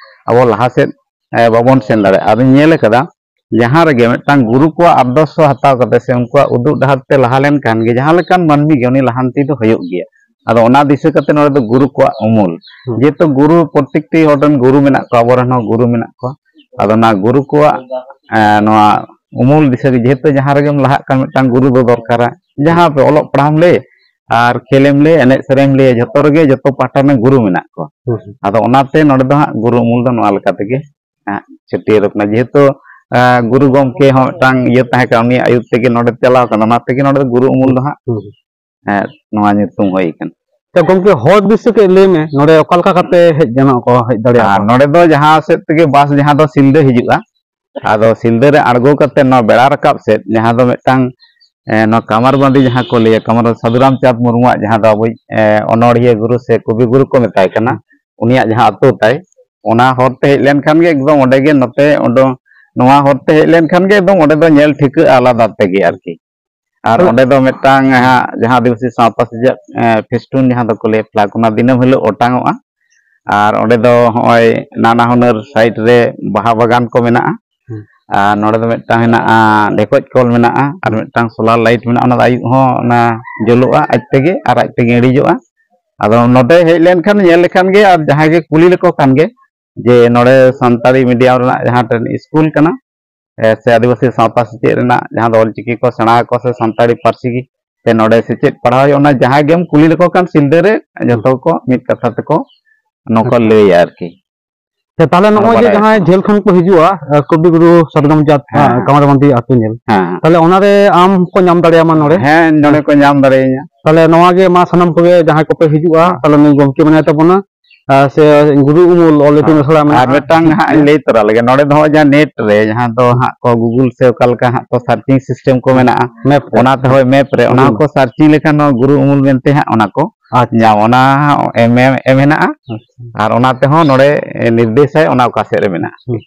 ᱟᱵᱚ ᱞᱟᱦᱟ ᱥᱮᱫ, ᱮ, ᱵᱟᱵᱚᱱ ᱥᱮᱱ ᱫᱟᱲᱮᱭᱟᱜᱼᱟ᱾ ᱟᱫᱚᱧ ᱧᱮᱞ ᱟᱠᱟᱫᱟ, ᱡᱟᱦᱟᱸ ᱨᱮᱜᱮ ᱢᱤᱫᱴᱟᱝ ᱜᱩᱨᱩ ᱠᱚᱣᱟᱜ ᱟᱫᱚᱨᱥᱚ ᱦᱟᱛᱟᱣ ᱠᱟᱛᱮ ᱥᱮ ᱩᱱᱠᱩᱣᱟᱜ ᱩᱫᱩᱜ ᱰᱟᱦᱟᱨ ᱛᱮ ᱞᱟᱦᱟ ᱞᱮᱱᱠᱷᱟᱱ ᱜᱮ ᱡᱟᱦᱟᱸ ᱞᱮᱠᱟᱱ ᱢᱟᱹᱱᱢᱤ ᱜᱮ ᱩᱱᱤ ᱞᱟᱦᱟᱱᱛᱤ ᱫᱚ ᱦᱩᱭᱩᱜ ᱜᱮᱭᱟ᱾ ᱟᱫᱚ ᱚᱱᱟ ᱫᱤᱥᱟᱹ ᱠᱟᱛᱮ ᱱᱚᱰᱮ ᱫᱚ ᱜᱩᱨᱩ ᱠᱚᱣᱟᱜ ᱩᱢᱩᱞ᱾ ᱦᱩᱸ᱾ ᱡᱮᱦᱮᱛᱩ ᱜᱩᱨᱩ, ᱯᱨᱚᱛᱮᱠᱴᱤ ᱦᱚᱲ ᱨᱮᱱ ᱜᱩᱨᱩ ᱢᱮᱱᱟᱜ ᱠᱚᱣᱟ, ᱟᱵᱚᱨᱮᱱ ᱦᱚᱸ ᱜᱩᱨᱩ ᱢᱮᱱᱟᱜ ᱠᱚᱣᱟ᱾ ᱟᱫᱚ ᱚᱱᱟ ᱜᱩᱨᱩ ᱠᱚᱣᱟᱜ, ᱮ, ᱱᱚᱣᱟ ᱩᱢᱩᱞ ᱫᱤᱥᱟᱹ ᱜᱮ, ᱡᱮᱦᱮᱛᱩ ᱡᱟᱦᱟᱸ ᱨᱮᱜᱮᱢ ᱞᱟᱦᱟᱜ ᱠᱟᱱ ᱢᱤᱫᱴᱟᱝ ᱜᱩᱨᱩ ᱫᱚ ᱫᱚᱨᱠᱟᱨᱟ᱾ ᱡᱟᱦᱟᱸ ᱯᱮ ᱚᱞᱚᱜ ᱯᱟᱲᱦᱟᱣ ᱞᱟᱹᱭ ᱟᱨ ᱠᱷᱮᱞᱮᱢ ᱞᱟᱹᱭ, ᱮᱱᱮᱡ ᱥᱮᱨᱮᱧ ᱞᱟᱹᱭ, ᱡᱷᱚᱛᱚ ᱨᱮᱜᱮ ᱡᱷᱚᱛᱚ ᱯᱟᱦᱴᱟ ᱨᱮᱱ ᱜᱩᱨᱩ ᱢᱮᱱᱟᱜ ᱠᱚᱣᱟ᱾ ᱦᱩᱸ, ᱦᱩᱸ᱾ ᱟᱫᱚ ᱚᱱᱟᱛᱮ ᱱᱚᱰᱮ ᱫᱚ ᱦᱟᱸᱜ ᱜᱩᱨᱩ ᱩᱢᱩᱞ ᱫᱚ ᱱᱚᱣᱟ ᱞᱮᱠᱟ ᱛᱮᱜᱮ ᱦᱟᱸᱜ ᱪᱷᱟᱹᱴᱭᱟᱹᱨ ᱠᱟᱱᱟ᱾ ᱡᱮᱦᱮᱛᱩ, ᱮ, ᱜᱩᱨᱩ ᱜᱚᱢᱠᱮ ᱦᱚᱸ ᱢᱤᱫᱴᱟᱝ ᱤᱭᱟᱹ ᱛᱟᱦᱮᱸ ᱠᱟᱱᱟ, ᱩᱱᱤᱭᱟᱜ ᱟᱹᱭᱩᱨ ᱛᱮᱜᱮ ᱱᱚᱰᱮ ᱪᱟᱞᱟᱣ ᱠᱟᱱᱟ, ᱚᱱᱟ ᱛᱮᱜᱮ ᱱᱚᱰᱮ ᱫᱚ ᱜᱩᱨᱩ ᱩᱢᱩᱞ ᱫᱚ ᱦᱟᱸᱜ, ᱦᱩᱸ, ᱦᱩᱸ᱾ ᱮ, ᱱᱚᱣᱟ ᱧᱩᱛᱩᱢ ᱦᱩᱭ ᱠᱟᱱᱟ᱾ ᱛᱚ ᱜᱚᱢᱠᱮ, ᱦᱚᱨ ᱫᱤᱥᱟᱹ ᱠᱟᱹᱡ ᱞᱟᱹᱭ ᱢᱮ, ᱱᱚᱰᱮ ᱚᱠᱟ ᱞᱮᱠᱟ ᱠᱟᱛᱮ ᱦᱮᱡ ᱜᱟᱱᱚᱜ ᱟᱠᱚ, ᱦᱮᱡ ᱫᱟᱲᱮᱭᱟᱜᱼᱟ ᱟᱨ ᱠᱚ? ᱱᱚᱰᱮ ᱫᱚ ᱡᱟᱦᱟᱸ ᱥᱮᱫ ᱛᱮᱜᱮ ᱵᱟᱥ ᱡᱟᱦᱟᱸ ᱫᱚ ᱥᱤᱞᱫᱟᱹ ᱦᱤᱡᱩᱜᱼᱟ, ᱟᱫᱚ ᱥᱤᱞᱫᱟᱹ ᱨᱮ ᱟᱬᱜᱚ ᱠᱟᱛᱮ ᱱᱚᱣᱟ ᱵᱮᱲᱟ ᱨᱟᱠᱟᱵ ᱥᱮᱫ ᱡᱟᱦᱟᱸ ᱫᱚ ᱢᱤᱫᱴᱟᱝ, ᱮ, ᱱᱚᱣᱟ ᱠᱟᱢᱟᱨ ᱵᱟᱸᱫᱤ ᱡᱟᱦᱟᱸ ᱠᱚ ᱞᱟᱹᱭᱟ, ᱠᱟᱢᱟᱨ ᱥᱟᱹᱫᱷᱩ ᱨᱟᱢᱪᱟᱸᱫᱽ ᱢᱩᱨᱢᱩᱣᱟᱜ ᱡᱟᱦᱟᱸ ᱫᱚ ᱟᱵᱚᱭᱤᱡ, ᱮ, ᱚᱱᱚᱲᱦᱤᱭᱟᱹ ᱜᱩᱨᱩ ᱥᱮ ᱠᱚᱵᱤ ᱜᱩᱨᱩ ᱠᱚ ᱢᱮᱛᱟᱭ ᱠᱟᱱᱟ, ᱩᱱᱤᱭᱟᱜ ᱡᱟᱦᱟᱸ ᱟᱹᱛᱩ ᱛᱟᱭ, ᱚᱱᱟ ᱦᱚᱨ ᱛᱮ ᱦᱮᱡ ᱞᱮᱱᱠᱷᱟᱱ ᱜᱮ ᱮᱠᱫᱚᱢ ᱚᱸᱰᱮ ᱜᱮ ᱱᱚᱛᱮ ᱩᱰᱩᱝ, ᱱᱚᱣᱟ ᱦᱚᱨ ᱛᱮ ᱦᱮᱡ ᱞᱮᱱᱠᱷᱟᱱ ᱜᱮ ᱮᱠᱫᱚᱢ ᱚᱸᱰᱮ ᱫᱚ ᱧᱮᱞ ᱴᱷᱤᱠᱟᱹᱜᱼᱟ ᱟᱞᱟᱫᱟ ᱛᱮᱜᱮ ᱟᱨᱠᱤ᱾ ᱟᱨ ᱦᱳᱭ᱾ ᱚᱸᱰᱮ ᱫᱚ ᱢᱤᱫᱴᱟᱝ ᱦᱟᱸᱜ ᱡᱟᱦᱟᱸ ᱟᱹᱫᱤᱵᱟᱹᱥᱤ ᱥᱟᱶᱛᱟ ᱥᱮᱪᱮᱫ, ᱮ, ᱯᱷᱮᱥᱴᱩᱱ ᱡᱟᱦᱟᱸ ᱫᱚᱠᱚ ᱞᱟᱹᱭᱟ ᱯᱷᱞᱟᱜᱽ, ᱚᱱᱟ ᱫᱤᱱᱟᱹᱢ ᱦᱤᱞᱳᱜ ᱚᱴᱟᱝᱚᱜᱼᱟ᱾ ᱟᱨ ᱚᱸᱰᱮ ᱫᱚ ᱦᱚᱸᱜᱼᱚᱭ ᱱᱟᱱᱟ ᱦᱩᱱᱟᱹᱨ ᱥᱟᱭᱤᱰ ᱨᱮ ᱵᱟᱦᱟ ᱵᱟᱜᱟᱱ ᱠᱚ ᱢᱮᱱᱟᱜᱼᱟ᱾ ᱦᱩᱸ᱾ ᱟᱨ ᱱᱚᱰᱮ ᱫᱚ ᱢᱤᱫᱴᱟᱝ ᱦᱮᱱᱟᱜᱼᱟ, ᱰᱷᱮᱠᱚᱡ ᱠᱚᱞ ᱢᱮᱱᱟᱜᱼᱟ, ᱟᱨ ᱦᱩᱸ᱾ ᱢᱤᱫᱴᱟᱝ ᱥᱳᱞᱟᱨ ᱞᱟᱭᱤᱴ ᱢᱮᱱᱟᱜᱼᱟ, ᱚᱱᱟ ᱫᱚ ᱟᱹᱭᱩᱵ ᱦᱚᱸ ᱚᱱᱟ ᱡᱩᱞᱩᱜᱼᱟ ᱟᱡ ᱛᱮᱜᱮ ᱟᱨ ᱟᱡ ᱛᱮᱜᱮ ᱤᱬᱤᱡᱚᱜᱼᱟ᱾ ᱟᱫᱚ ᱱᱚᱰᱮ ᱦᱮᱡ ᱞᱮᱱᱠᱷᱟᱱ ᱧᱮᱞ ᱞᱮᱠᱷᱟᱱ ᱜᱮ ᱟᱨ ᱡᱟᱦᱟᱸᱭ ᱜᱮ ᱠᱩᱞᱤ ᱞᱮᱠᱚ ᱠᱷᱟᱱ ᱜᱮ ᱡᱮ ᱱᱚᱰᱮ ᱥᱟᱱᱛᱟᱲᱤ ᱢᱤᱰᱤᱭᱟᱢ ᱨᱮᱱᱟᱜ ᱡᱟᱦᱟᱸ ᱴᱷᱮᱱ ᱥᱠᱩᱞ ᱠᱟᱱᱟ, ᱮ, ᱥᱮ ᱟᱹᱫᱤᱵᱟᱹᱥᱤ ᱥᱟᱶᱛᱟ ᱥᱮᱪᱮᱫ ᱨᱮᱱᱟᱜ ᱡᱟᱦᱟᱸ ᱫᱚ ᱚᱞᱪᱤᱠᱤ ᱠᱚ ᱥᱮᱬᱟ ᱟᱠᱚ ᱥᱮ ᱥᱟᱱᱛᱟᱲᱤ ᱯᱟᱹᱨᱥᱤ ᱜᱮ, ᱥᱮ ᱱᱚᱰᱮ ᱥᱮᱪᱮᱫ ᱯᱟᱲᱦᱟᱣ ᱦᱩᱭᱩᱜᱼᱟ, ᱚᱱᱟ ᱡᱟᱦᱟᱸᱭ ᱜᱮᱢ ᱠᱩᱞᱤ ᱞᱮᱠᱚ ᱠᱷᱟᱱ ᱥᱤᱞᱫᱟᱹ ᱨᱮ ᱡᱚᱛᱚ ᱠᱚ ᱢᱤᱫ ᱠᱟᱛᱷᱟ ᱛᱮᱠᱚ ᱱᱚᱝᱠᱟ ᱟᱪᱪᱷᱟ᱾ ᱞᱟᱹᱭᱟ ᱟᱨᱠᱤ᱾ ᱦᱮᱸ, ᱛᱟᱦᱞᱮ ᱚᱱᱟ ᱱᱚᱜᱼᱚᱭ ᱡᱮ ᱵᱟᱰᱟᱭ ᱡᱟᱦᱟᱸᱭ ᱠᱟᱱᱟ᱾ ᱡᱷᱟᱹᱞ ᱠᱷᱚᱱ ᱠᱚ ᱦᱤᱡᱩᱜᱼᱟ, ᱮ, ᱠᱚᱵᱤ ᱜᱩᱨᱩ ᱥᱟᱫᱜᱟᱢ ᱪᱟᱸᱫᱽ, ᱦᱮᱸ, ᱮ, ᱦᱮᱸ᱾ ᱠᱟᱢᱟᱨ ᱵᱟᱸᱫᱤ ᱟᱹᱛᱩ ᱧᱮᱞ, ᱦᱮᱸ, ᱦᱮᱸ᱾ ᱛᱟᱦᱞᱮ ᱚᱱᱟᱨᱮ ᱟᱢ ᱠᱚ ᱧᱟᱢ ᱫᱟᱲᱮᱭᱟᱢᱟ ᱱᱚᱰᱮ? ᱦᱮᱸ, ᱱᱚᱰᱮ ᱦᱮᱸ᱾ ᱠᱚ ᱧᱟᱢ ᱫᱟᱲᱮᱭᱟᱹᱧᱟ᱾ ᱛᱟᱦᱞᱮ ᱱᱚᱣᱟ ᱜᱮ ᱢᱟ ᱥᱟᱱᱟᱢ ᱠᱚᱜᱮ ᱡᱟᱦᱟᱸᱭ ᱠᱚᱯᱮ ᱦᱤᱡᱩᱜᱼᱟ, ᱦᱮᱸ᱾ ᱛᱟᱦᱞᱮ ᱱᱩᱭ ᱜᱚᱢᱠᱮ ᱢᱮᱱᱟᱭ ᱛᱟᱵᱚᱱᱟ, ᱟᱨ ᱥᱮ ᱜᱩᱨᱩ ᱩᱢᱩᱞ ᱚᱞ ᱤᱛᱩᱱ ᱦᱮᱸ᱾ ᱟᱥᱲᱟ ᱟᱨ ᱢᱮᱱᱟᱜᱼᱟ᱾ ᱢᱤᱫᱴᱟᱝ ᱦᱟᱸᱜ ᱤᱧ ᱦᱮᱸ᱾ ᱞᱟᱹᱭ ᱛᱚᱨᱟ ᱞᱮᱜᱮ, ᱱᱚᱰᱮ ᱫᱚ ᱦᱚᱸᱜᱼᱚᱭ ᱡᱟᱦᱟᱸ ᱱᱮᱴ ᱨᱮ ᱡᱟᱦᱟᱸ ᱫᱚ ᱦᱟᱸᱜ ᱠᱚ ᱜᱩᱜᱩᱞ ᱥᱮ ᱚᱠᱟ ᱞᱮᱠᱟ ᱦᱟᱸᱜ ᱠᱚ ᱥᱟᱨᱪᱤᱝ ᱥᱤᱥᱴᱮᱢ ᱠᱚ ᱦᱮᱸ᱾ ᱢᱮᱱᱟᱜᱼᱟ, ᱢᱮᱯ ᱨᱮ᱾ ᱚᱱᱟ ᱛᱮᱦᱚᱸ ᱢᱮᱯ ᱨᱮ ᱚᱱᱟ ᱜᱩᱜᱩᱞ᱾ ᱦᱚᱸᱠᱚ ᱥᱟᱨᱪᱤᱝ ᱞᱮᱠᱷᱟᱱ ᱱᱚᱣᱟ ᱜᱩᱨᱩ ᱩᱢᱩᱞ ᱢᱮᱱᱛᱮ ᱦᱟᱸᱜ ᱚᱱᱟ ᱠᱚ ᱟᱪᱪᱷᱟ᱾ ᱧᱟᱢ, ᱚᱱᱟ ᱦᱚᱸ ᱮᱢ, ᱮᱢ, ᱮᱢ ᱦᱮᱱᱟᱜᱼᱟ᱾ ᱟᱪᱪᱷᱟ᱾ ᱟᱨ ᱚᱱᱟ ᱛᱮᱦᱚᱸ ᱱᱚᱰᱮ ᱱᱤᱨᱫᱮᱥᱟᱭ ᱚᱱᱟ ᱚᱠᱟ ᱥᱮᱫ ᱨᱮ ᱢᱮᱱᱟᱜᱼᱟ᱾ ᱦᱩᱸ᱾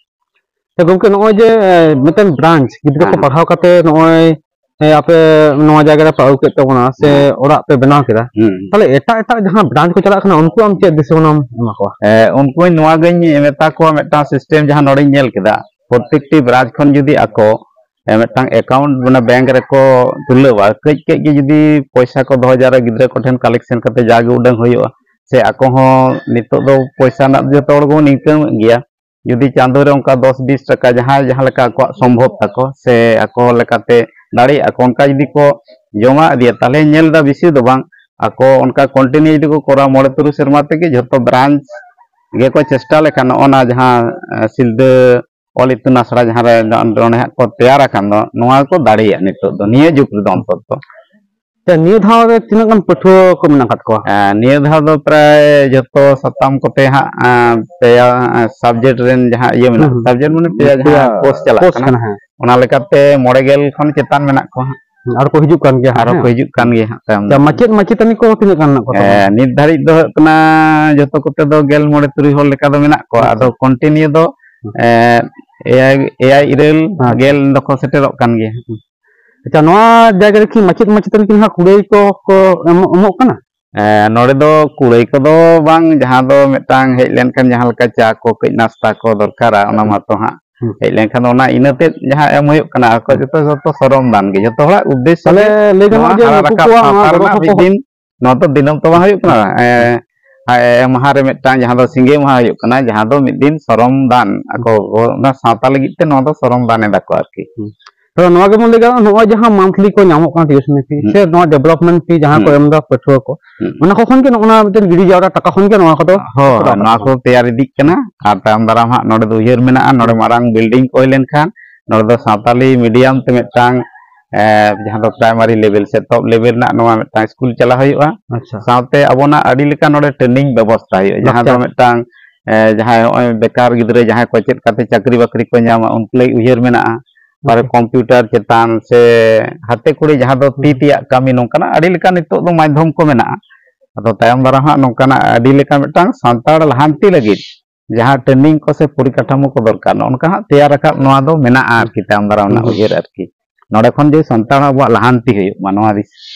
ᱛᱚ ᱜᱚᱢᱠᱮ, ᱱᱚᱜᱼᱚᱭ ᱡᱮ, ᱮ, ᱢᱤᱫᱴᱮᱱ ᱵᱨᱟᱧᱪ ᱜᱤᱫᱽᱨᱟᱹ ᱠᱚ ᱦᱮᱸ᱾ ᱯᱟᱲᱦᱟᱣ ᱠᱟᱛᱮ ᱱᱚᱜᱼᱚᱭ, ᱮ, ᱟᱯᱮ ᱱᱚᱣᱟ ᱡᱟᱭᱜᱟ ᱨᱮ ᱯᱮ ᱟᱹᱜᱩ ᱠᱮᱫ ᱛᱟᱵᱚᱱᱟ ᱥᱮ ᱦᱮᱸ᱾ ᱚᱲᱟᱜ ᱯᱮ ᱵᱮᱱᱟᱣ ᱠᱮᱫᱟ, ᱦᱩᱸ᱾ ᱛᱟᱦᱞᱮ ᱮᱴᱟᱜ ᱮᱴᱟᱜ ᱡᱟᱦᱟᱸ ᱵᱨᱟᱧᱪ ᱠᱚ ᱪᱟᱞᱟᱜ ᱠᱟᱱᱟ, ᱩᱱᱠᱩ ᱟᱢ ᱪᱮᱫ ᱫᱤᱥᱟᱹ ᱦᱩᱱᱟᱹᱢ ᱮᱢᱟ ᱠᱚᱣᱟ? ᱮ, ᱩᱱᱠᱩᱧ ᱱᱚᱣᱟ ᱜᱤᱧ ᱢᱮᱛᱟ ᱠᱚᱣᱟ, ᱢᱤᱫᱴᱟᱝ ᱥᱤᱥᱴᱮᱢ ᱡᱟᱦᱟᱸ ᱱᱚᱰᱮᱧ ᱧᱮᱞ ᱠᱮᱫᱟ, ᱯᱨᱚᱛᱮᱠᱴᱤ ᱵᱨᱟᱧᱪ ᱠᱷᱚᱱ ᱡᱩᱫᱤ ᱟᱠᱚ, ᱮ, ᱢᱤᱫᱴᱟᱝ ᱮᱠᱟᱣᱩᱱᱴ ᱢᱟᱱᱮ ᱵᱮᱝᱠ ᱨᱮᱠᱚ ᱛᱩᱞᱟᱹᱣᱟ, ᱠᱟᱹᱡ ᱠᱟᱹᱡ ᱜᱮ ᱡᱩᱫᱤ ᱯᱚᱭᱥᱟ ᱠᱚ ᱫᱚᱦᱚ ᱡᱟᱣᱨᱟ ᱜᱤᱫᱽᱨᱟᱹ ᱠᱚᱴᱷᱮᱱ ᱠᱟᱞᱮᱠᱥᱚᱱ ᱠᱟᱛᱮ ᱡᱟᱜᱮ ᱩᱰᱟᱹᱝ ᱦᱩᱭᱩᱜᱼᱟ, ᱥᱮ ᱟᱠᱚ ᱦᱚᱸ ᱱᱤᱛᱚᱜ ᱫᱚ ᱯᱚᱭᱥᱟ ᱨᱮᱱᱟᱜ ᱫᱚ ᱡᱚᱛᱚ ᱦᱚᱲ ᱜᱮᱵᱚᱱ ᱤᱱᱠᱟᱢ ᱮᱫ ᱜᱮᱭᱟ, ᱡᱩᱫᱤ ᱪᱟᱸᱫᱳ ᱨᱮ ᱚᱱᱠᱟ ᱫᱚᱥ ᱵᱤᱥ ᱴᱟᱠᱟ ᱡᱟᱦᱟᱸᱭ ᱡᱟᱦᱟᱸ ᱞᱮᱠᱟ ᱟᱠᱚᱣᱟᱜ ᱥᱚᱢᱵᱷᱚᱵ ᱛᱟᱠᱚ ᱥᱮ ᱟᱠᱚ ᱞᱮᱠᱟᱛᱮ ᱫᱟᱲᱮᱭᱟᱜᱼᱟ ᱠᱚ, ᱚᱱᱠᱟ ᱡᱩᱫᱤ ᱠᱚ ᱡᱚᱢᱟ ᱤᱫᱤᱭᱟ, ᱛᱟᱦᱞᱮ ᱧᱮᱞ ᱮᱫᱟ ᱵᱮᱥᱤ ᱫᱚ ᱵᱟᱝ, ᱟᱠᱚ ᱚᱱᱠᱟ ᱠᱚᱱᱴᱤᱱᱤᱭᱩ ᱡᱩᱫᱤ ᱠᱚ ᱠᱚᱨᱟᱣᱟ, ᱢᱚᱬᱮ ᱛᱩᱨᱩᱭ ᱥᱮᱨᱢᱟ ᱛᱮᱜᱮ ᱡᱷᱚᱛᱚ ᱵᱨᱟᱧᱪ ᱜᱮᱠᱚ ᱪᱮᱥᱴᱟ ᱞᱮᱠᱷᱟᱱ ᱱᱚᱜᱼᱚ ᱱᱟ ᱡᱟᱦᱟᱸ, ᱮ, ᱥᱤᱞᱫᱟᱹ ᱚᱞ ᱤᱛᱩᱱ ᱟᱥᱲᱟ ᱡᱟᱦᱟᱸ ᱨᱮ ᱱᱚ-, ᱱᱚᱰᱮ ᱦᱟᱸᱜ ᱠᱚ ᱛᱮᱭᱟᱨ ᱟᱠᱟᱱ ᱫᱚ, ᱱᱚᱣᱟ ᱠᱚ ᱫᱟᱲᱮᱭᱟᱜᱼᱟ ᱱᱤᱛᱚᱜ ᱫᱚ, ᱱᱤᱭᱟᱹ ᱡᱩᱜᱽ ᱨᱮᱫᱚ ᱚᱱᱛᱚᱛᱚ᱾ ᱛᱚ ᱱᱤᱭᱟᱹ ᱫᱷᱟᱣ ᱨᱮ ᱛᱤᱱᱟᱹᱜ ᱜᱟᱱ ᱯᱟᱹᱴᱷᱩᱣᱟᱹ ᱠᱚ ᱢᱮᱱᱟᱜ ᱟᱠᱟᱫ ᱠᱚᱣᱟ? ᱮᱸ, ᱱᱤᱭᱟᱹ ᱫᱷᱟᱣ ᱫᱚ ᱯᱨᱟᱭ ᱡᱷᱚᱛᱚ ᱥᱟᱛᱟᱢ ᱠᱚᱛᱮ ᱦᱟᱸᱜ, ᱮᱸ, ᱯᱮᱭᱟ, ᱮᱸ, ᱥᱟᱵᱡᱮᱠᱴ ᱨᱮᱱ ᱡᱟᱦᱟᱸ ᱤᱭᱟᱹ ᱢᱮᱱᱟᱜ, ᱦᱩᱸ, ᱦᱩᱸ᱾ ᱥᱟᱵᱡᱮᱠᱴ ᱢᱟᱱᱮ ᱯᱮᱭᱟ ᱡᱟᱦᱟᱸ ᱯᱮᱭᱟ ᱠᱳᱨᱥ ᱪᱟᱞᱟᱜ ᱠᱳᱨᱥ ᱠᱟᱱᱟ, ᱠᱟᱱᱟ, ᱦᱮᱸ᱾ ᱚᱱᱟ ᱞᱮᱠᱟᱛᱮ ᱢᱚᱬᱮ ᱜᱮᱞ ᱠᱷᱚᱱ ᱪᱮᱛᱟᱱ ᱢᱮᱱᱟᱜ ᱠᱚᱣᱟ ᱦᱟᱸᱜ᱾ ᱟᱨ ᱠᱚ ᱦᱤᱡᱩᱜ ᱠᱟᱱ ᱜᱮᱭᱟ ᱦᱟᱸᱜ, ᱟᱨᱦᱚᱸ ᱦᱮᱸ? ᱠᱚ ᱦᱤᱡᱩᱜ ᱠᱟᱱ ᱜᱮᱭᱟ ᱦᱟᱸᱜ ᱛᱟᱭᱚᱢ ᱟᱪᱪᱷᱟ, ᱫᱟᱨᱟᱢ᱾ ᱢᱟᱪᱮᱫ ᱢᱟᱪᱮᱛᱟᱹᱱᱤ ᱠᱚ ᱛᱤᱱᱟᱹᱜ ᱜᱟᱱ ᱢᱮᱱᱟᱜ ᱠᱚ ᱛᱟᱵᱚᱱᱟ? ᱦᱮᱸ, ᱱᱤᱛ ᱫᱷᱟᱹᱨᱤᱡ ᱫᱚ ᱦᱩᱭᱩᱜ ᱠᱟᱱᱟ ᱡᱚᱛᱚ ᱠᱚᱛᱮ ᱫᱚ ᱜᱮᱞ ᱢᱚᱬᱮ ᱛᱩᱨᱩᱭ ᱦᱚᱲ ᱞᱮᱠᱟ ᱫᱚ ᱢᱮᱱᱟᱜ ᱠᱚᱣᱟ᱾ ᱟᱪᱪᱷᱟ᱾ ᱟᱫᱚ continue ᱫᱚ, ᱦᱮᱸ᱾ ᱮ, ᱮᱭᱟᱭ, ᱮᱭᱟᱭ ᱤᱨᱟᱹᱞ ᱟᱪᱪᱷᱟ᱾ ᱜᱮᱞ ᱫᱚᱠᱚ ᱥᱮᱴᱮᱨᱚᱜ ᱠᱟᱱ ᱜᱮᱭᱟ᱾ ᱟᱪᱪᱷᱟ, ᱱᱚᱣᱟ ᱡᱟᱭᱜᱟ ᱨᱮ ᱠᱤ ᱢᱟᱪᱮᱫ ᱢᱟᱪᱮᱛᱟᱹᱱᱤ ᱠᱚ ᱦᱟᱸᱜ ᱠᱩᱲᱟᱹᱭ ᱠᱚ, ᱠᱚ ᱮᱢᱚᱜ, ᱮᱢᱚᱜ ᱠᱟᱱᱟ? ᱮ, ᱱᱚᱰᱮ ᱫᱚ ᱠᱩᱲᱟᱹᱭ ᱠᱚᱫᱚ ᱵᱟᱝ, ᱡᱟᱦᱟᱸ ᱫᱚ ᱢᱤᱫᱴᱟᱝ ᱦᱮᱡ ᱞᱮᱱᱠᱷᱟᱱ ᱡᱟᱦᱟᱸ ᱞᱮᱠᱟ ᱪᱟ ᱠᱚ ᱠᱟᱹᱡ ᱱᱟᱥᱛᱟ ᱠᱚ ᱫᱚᱨᱠᱟᱨᱟ, ᱚᱱᱟ ᱦᱩᱸ᱾ ᱢᱟᱛᱚ ᱦᱟᱸᱜ ᱦᱩᱸ᱾ ᱦᱮᱡ ᱞᱮᱱᱠᱷᱟᱱ ᱫᱚ ᱚᱱᱟ ᱤᱱᱟᱹ ᱛᱮᱫ ᱡᱟᱦᱟᱸ ᱮᱢ ᱦᱩᱭᱩᱜ ᱠᱟᱱᱟ, ᱟᱠᱚ ᱦᱩᱸ᱾ ᱡᱚᱛᱚ, ᱡᱚᱛᱚ ᱥᱚᱨᱚᱢ ᱫᱟᱱ ᱜᱮ, ᱡᱚᱛᱚ ᱦᱚᱲᱟᱜ ᱩᱫᱽᱫᱮᱥᱥᱚ ᱛᱟᱦᱞᱮ ᱜᱮ ᱞᱟᱹᱭ ᱜᱟᱱᱚᱜᱼᱟ ᱱᱚᱣᱟ ᱡᱮ ᱦᱟᱨᱟ ᱱᱩᱠᱩ ᱨᱟᱠᱟᱵ ᱠᱚᱣᱟᱜ ᱥᱟᱶᱛᱟ ᱱᱚᱣᱟ ᱨᱮᱱᱟᱜ ᱜᱚᱲᱚ ᱢᱤᱫ ᱥᱚᱯᱚᱦᱚᱫ ᱫᱤᱱ, ᱱᱚᱣᱟ ᱫᱚ ᱫᱤᱱᱟᱹᱢ ᱛᱚ ᱵᱟᱝ ᱦᱩᱭᱩᱜ ᱠᱟᱱᱟ, ᱮ, ᱮ, ᱢᱟᱦᱟ ᱨᱮ ᱢᱤᱫᱴᱟᱝ ᱡᱟᱦᱟᱸ ᱫᱚ ᱥᱤᱸᱜᱮ ᱢᱟᱦᱟ ᱦᱩᱭᱩᱜ ᱠᱟᱱᱟ, ᱡᱟᱦᱟᱸ ᱫᱚ ᱢᱤᱫ ᱫᱤᱱ ᱥᱚᱨᱚᱢ ᱫᱟᱱ ᱟᱠᱚ, ᱦᱩᱸ᱾ ᱚᱱᱟ ᱥᱟᱶᱛᱟ ᱞᱟᱹᱜᱤᱫ ᱛᱮ ᱱᱚᱣᱟ ᱫᱚ ᱥᱚᱨᱚᱢ ᱫᱟᱱ ᱮᱫᱟ ᱠᱚ ᱟᱨᱠᱤ᱾ ᱦᱩᱸ᱾ ᱛᱚ ᱱᱚᱣᱟ ᱜᱮᱵᱚᱱ ᱞᱟᱹᱭ ᱜᱟᱱᱚᱜᱼᱟ, ᱱᱚᱜᱼᱚᱭ ᱡᱟᱦᱟᱸ monthly ᱠᱚ ᱧᱟᱢᱚᱜ ᱠᱟᱱᱟ tuition fee, ᱦᱩᱸ᱾ ᱥᱮ ᱱᱚᱣᱟ development fee ᱡᱟᱦᱟᱸ ᱠᱚ ᱦᱩᱸ᱾ ᱮᱢ ᱮᱫᱟ ᱯᱟᱹᱴᱷᱩᱣᱟᱹ ᱠᱚ, ᱦᱩᱸ᱾ ᱚᱱᱟ ᱠᱚ ᱠᱷᱚᱱ ᱜᱮ ᱱᱚᱜᱼᱚ ᱱᱚᱣᱟ ᱢᱤᱫᱴᱮᱱ ᱜᱤᱰᱤ ᱡᱟᱣᱨᱟ ᱴᱟᱠᱟ ᱠᱷᱚᱱ ᱜᱮ ᱱᱚᱣᱟ ᱠᱚᱫᱚ ᱦᱳᱭ, ᱦᱳᱭ, ᱠᱚᱨᱟᱣ ᱱᱚᱣᱟ ᱠᱟᱱᱟ᱾ ᱠᱚ ᱛᱮᱭᱟᱨ ᱤᱫᱤᱜ ᱠᱟᱱᱟ᱾ ᱟᱨ ᱛᱟᱭᱚᱢ ᱫᱟᱨᱟᱢ ᱦᱟᱸᱜ ᱱᱚᱰᱮ ᱫᱚ ᱩᱭᱦᱟᱹᱨ ᱢᱮᱱᱟᱜᱼᱟ, ᱱᱚᱰᱮ ᱦᱩᱸ᱾ ᱢᱟᱨᱟᱝ building ᱠᱚ ᱦᱩᱭ ᱞᱮᱱᱠᱷᱟᱱ ᱱᱚᱰᱮ ᱫᱚ ᱥᱟᱶᱛᱟᱞᱤ medium ᱛᱮ ᱢᱤᱫᱴᱟᱝ, ᱮ, ᱡᱟᱦᱟᱸ ᱫᱚ primary level ᱥᱮ top level ᱨᱮᱱᱟᱜ ᱱᱚᱣᱟ ᱢᱤᱫᱴᱟᱝ ᱥᱠᱩᱞ ᱪᱟᱞᱟᱣ ᱦᱩᱭᱩᱜᱼᱟ᱾ ᱟᱪᱪᱷᱟ᱾ ᱥᱟᱶᱛᱮ ᱟᱵᱚᱱᱟᱜ ᱟᱹᱰᱤ ᱞᱮᱠᱟ ᱱᱚᱰᱮ training ᱵᱮᱵᱚᱥᱛᱷᱟ ᱦᱩᱭᱩᱜᱼᱟ, ᱡᱟᱦᱟᱸ ᱫᱚ ᱞᱟᱠᱪᱟᱨ᱾ ᱢᱤᱫᱴᱟᱝ, ᱮ, ᱡᱟᱦᱟᱸᱭ ᱱᱚᱜᱼᱚᱭ ᱵᱮᱠᱟᱨ ᱜᱤᱫᱽᱨᱟᱹ ᱡᱟᱦᱟᱸᱭ ᱠᱚ ᱪᱮᱫ ᱠᱟᱛᱮ ᱪᱟᱹᱠᱨᱤ ᱵᱟᱹᱠᱨᱤ ᱠᱚ ᱧᱟᱢᱟ, ᱩᱱᱠᱩ ᱞᱟᱹᱜᱤᱫ ᱩᱭᱦᱟᱹᱨ ᱢᱮᱱᱟᱜᱼᱟ᱾ ᱛᱟᱨᱯᱚᱨᱮ ᱟᱪᱪᱷᱟ᱾ Computer ᱪᱮᱛᱟᱱ ᱥᱮ ᱦᱟᱛᱮ ᱠᱩᱲᱤ ᱡᱟᱦᱟᱸ ᱫᱚ ᱛᱤ ᱦᱩᱸ᱾ ᱛᱮᱭᱟᱜ ᱠᱟᱹᱢᱤ, ᱱᱚᱝᱠᱟᱱᱟᱜ ᱟᱹᱰᱤ ᱞᱮᱠᱟᱱ ᱱᱤᱛᱚᱜ ᱫᱚ ᱢᱟᱫᱽᱫᱷᱚᱢ ᱠᱚ ᱢᱮᱱᱟᱜᱼᱟ᱾ ᱟᱫᱚ ᱛᱟᱭᱚᱢ ᱫᱟᱨᱟᱢ ᱦᱟᱸᱜ ᱱᱚᱝᱠᱟᱱᱟᱜ ᱟᱹᱰᱤ ᱞᱮᱠᱟ ᱢᱤᱫᱴᱟᱝ ᱥᱟᱱᱛᱟᱲ ᱞᱟᱦᱟᱱᱛᱤ ᱞᱟᱹᱜᱤᱫ ᱡᱟᱦᱟᱸ training ᱠᱚ ᱥᱮ ᱯᱚᱨᱤᱠᱟᱴᱷᱟᱢᱳ ᱠᱚ ᱫᱚᱨᱠᱟᱨ, ᱱᱚᱜᱼᱚ ᱱᱚᱝᱠᱟ ᱦᱟᱸᱜ ᱛᱮᱭᱟᱨ ᱨᱟᱠᱟᱵ ᱱᱚᱣᱟ ᱫᱚ ᱢᱮᱱᱟᱜᱼᱟ ᱟᱨᱠᱤ, ᱛᱟᱭᱚᱢ ᱫᱟᱨᱟᱢ ᱨᱮᱱᱟᱜ ᱦᱩᱸ᱾ ᱩᱭᱦᱟᱹᱨ ᱟᱨᱠᱤ᱾ ᱱᱚᱰᱮ ᱠᱷᱚᱱ ᱡᱮ ᱥᱟᱱᱛᱟᱲ ᱟᱵᱚᱣᱟᱜ ᱞᱟᱦᱟᱱᱛᱤ ᱦᱩᱭᱩᱜ ᱢᱟ, ᱱᱚᱣᱟ ᱫᱤᱥ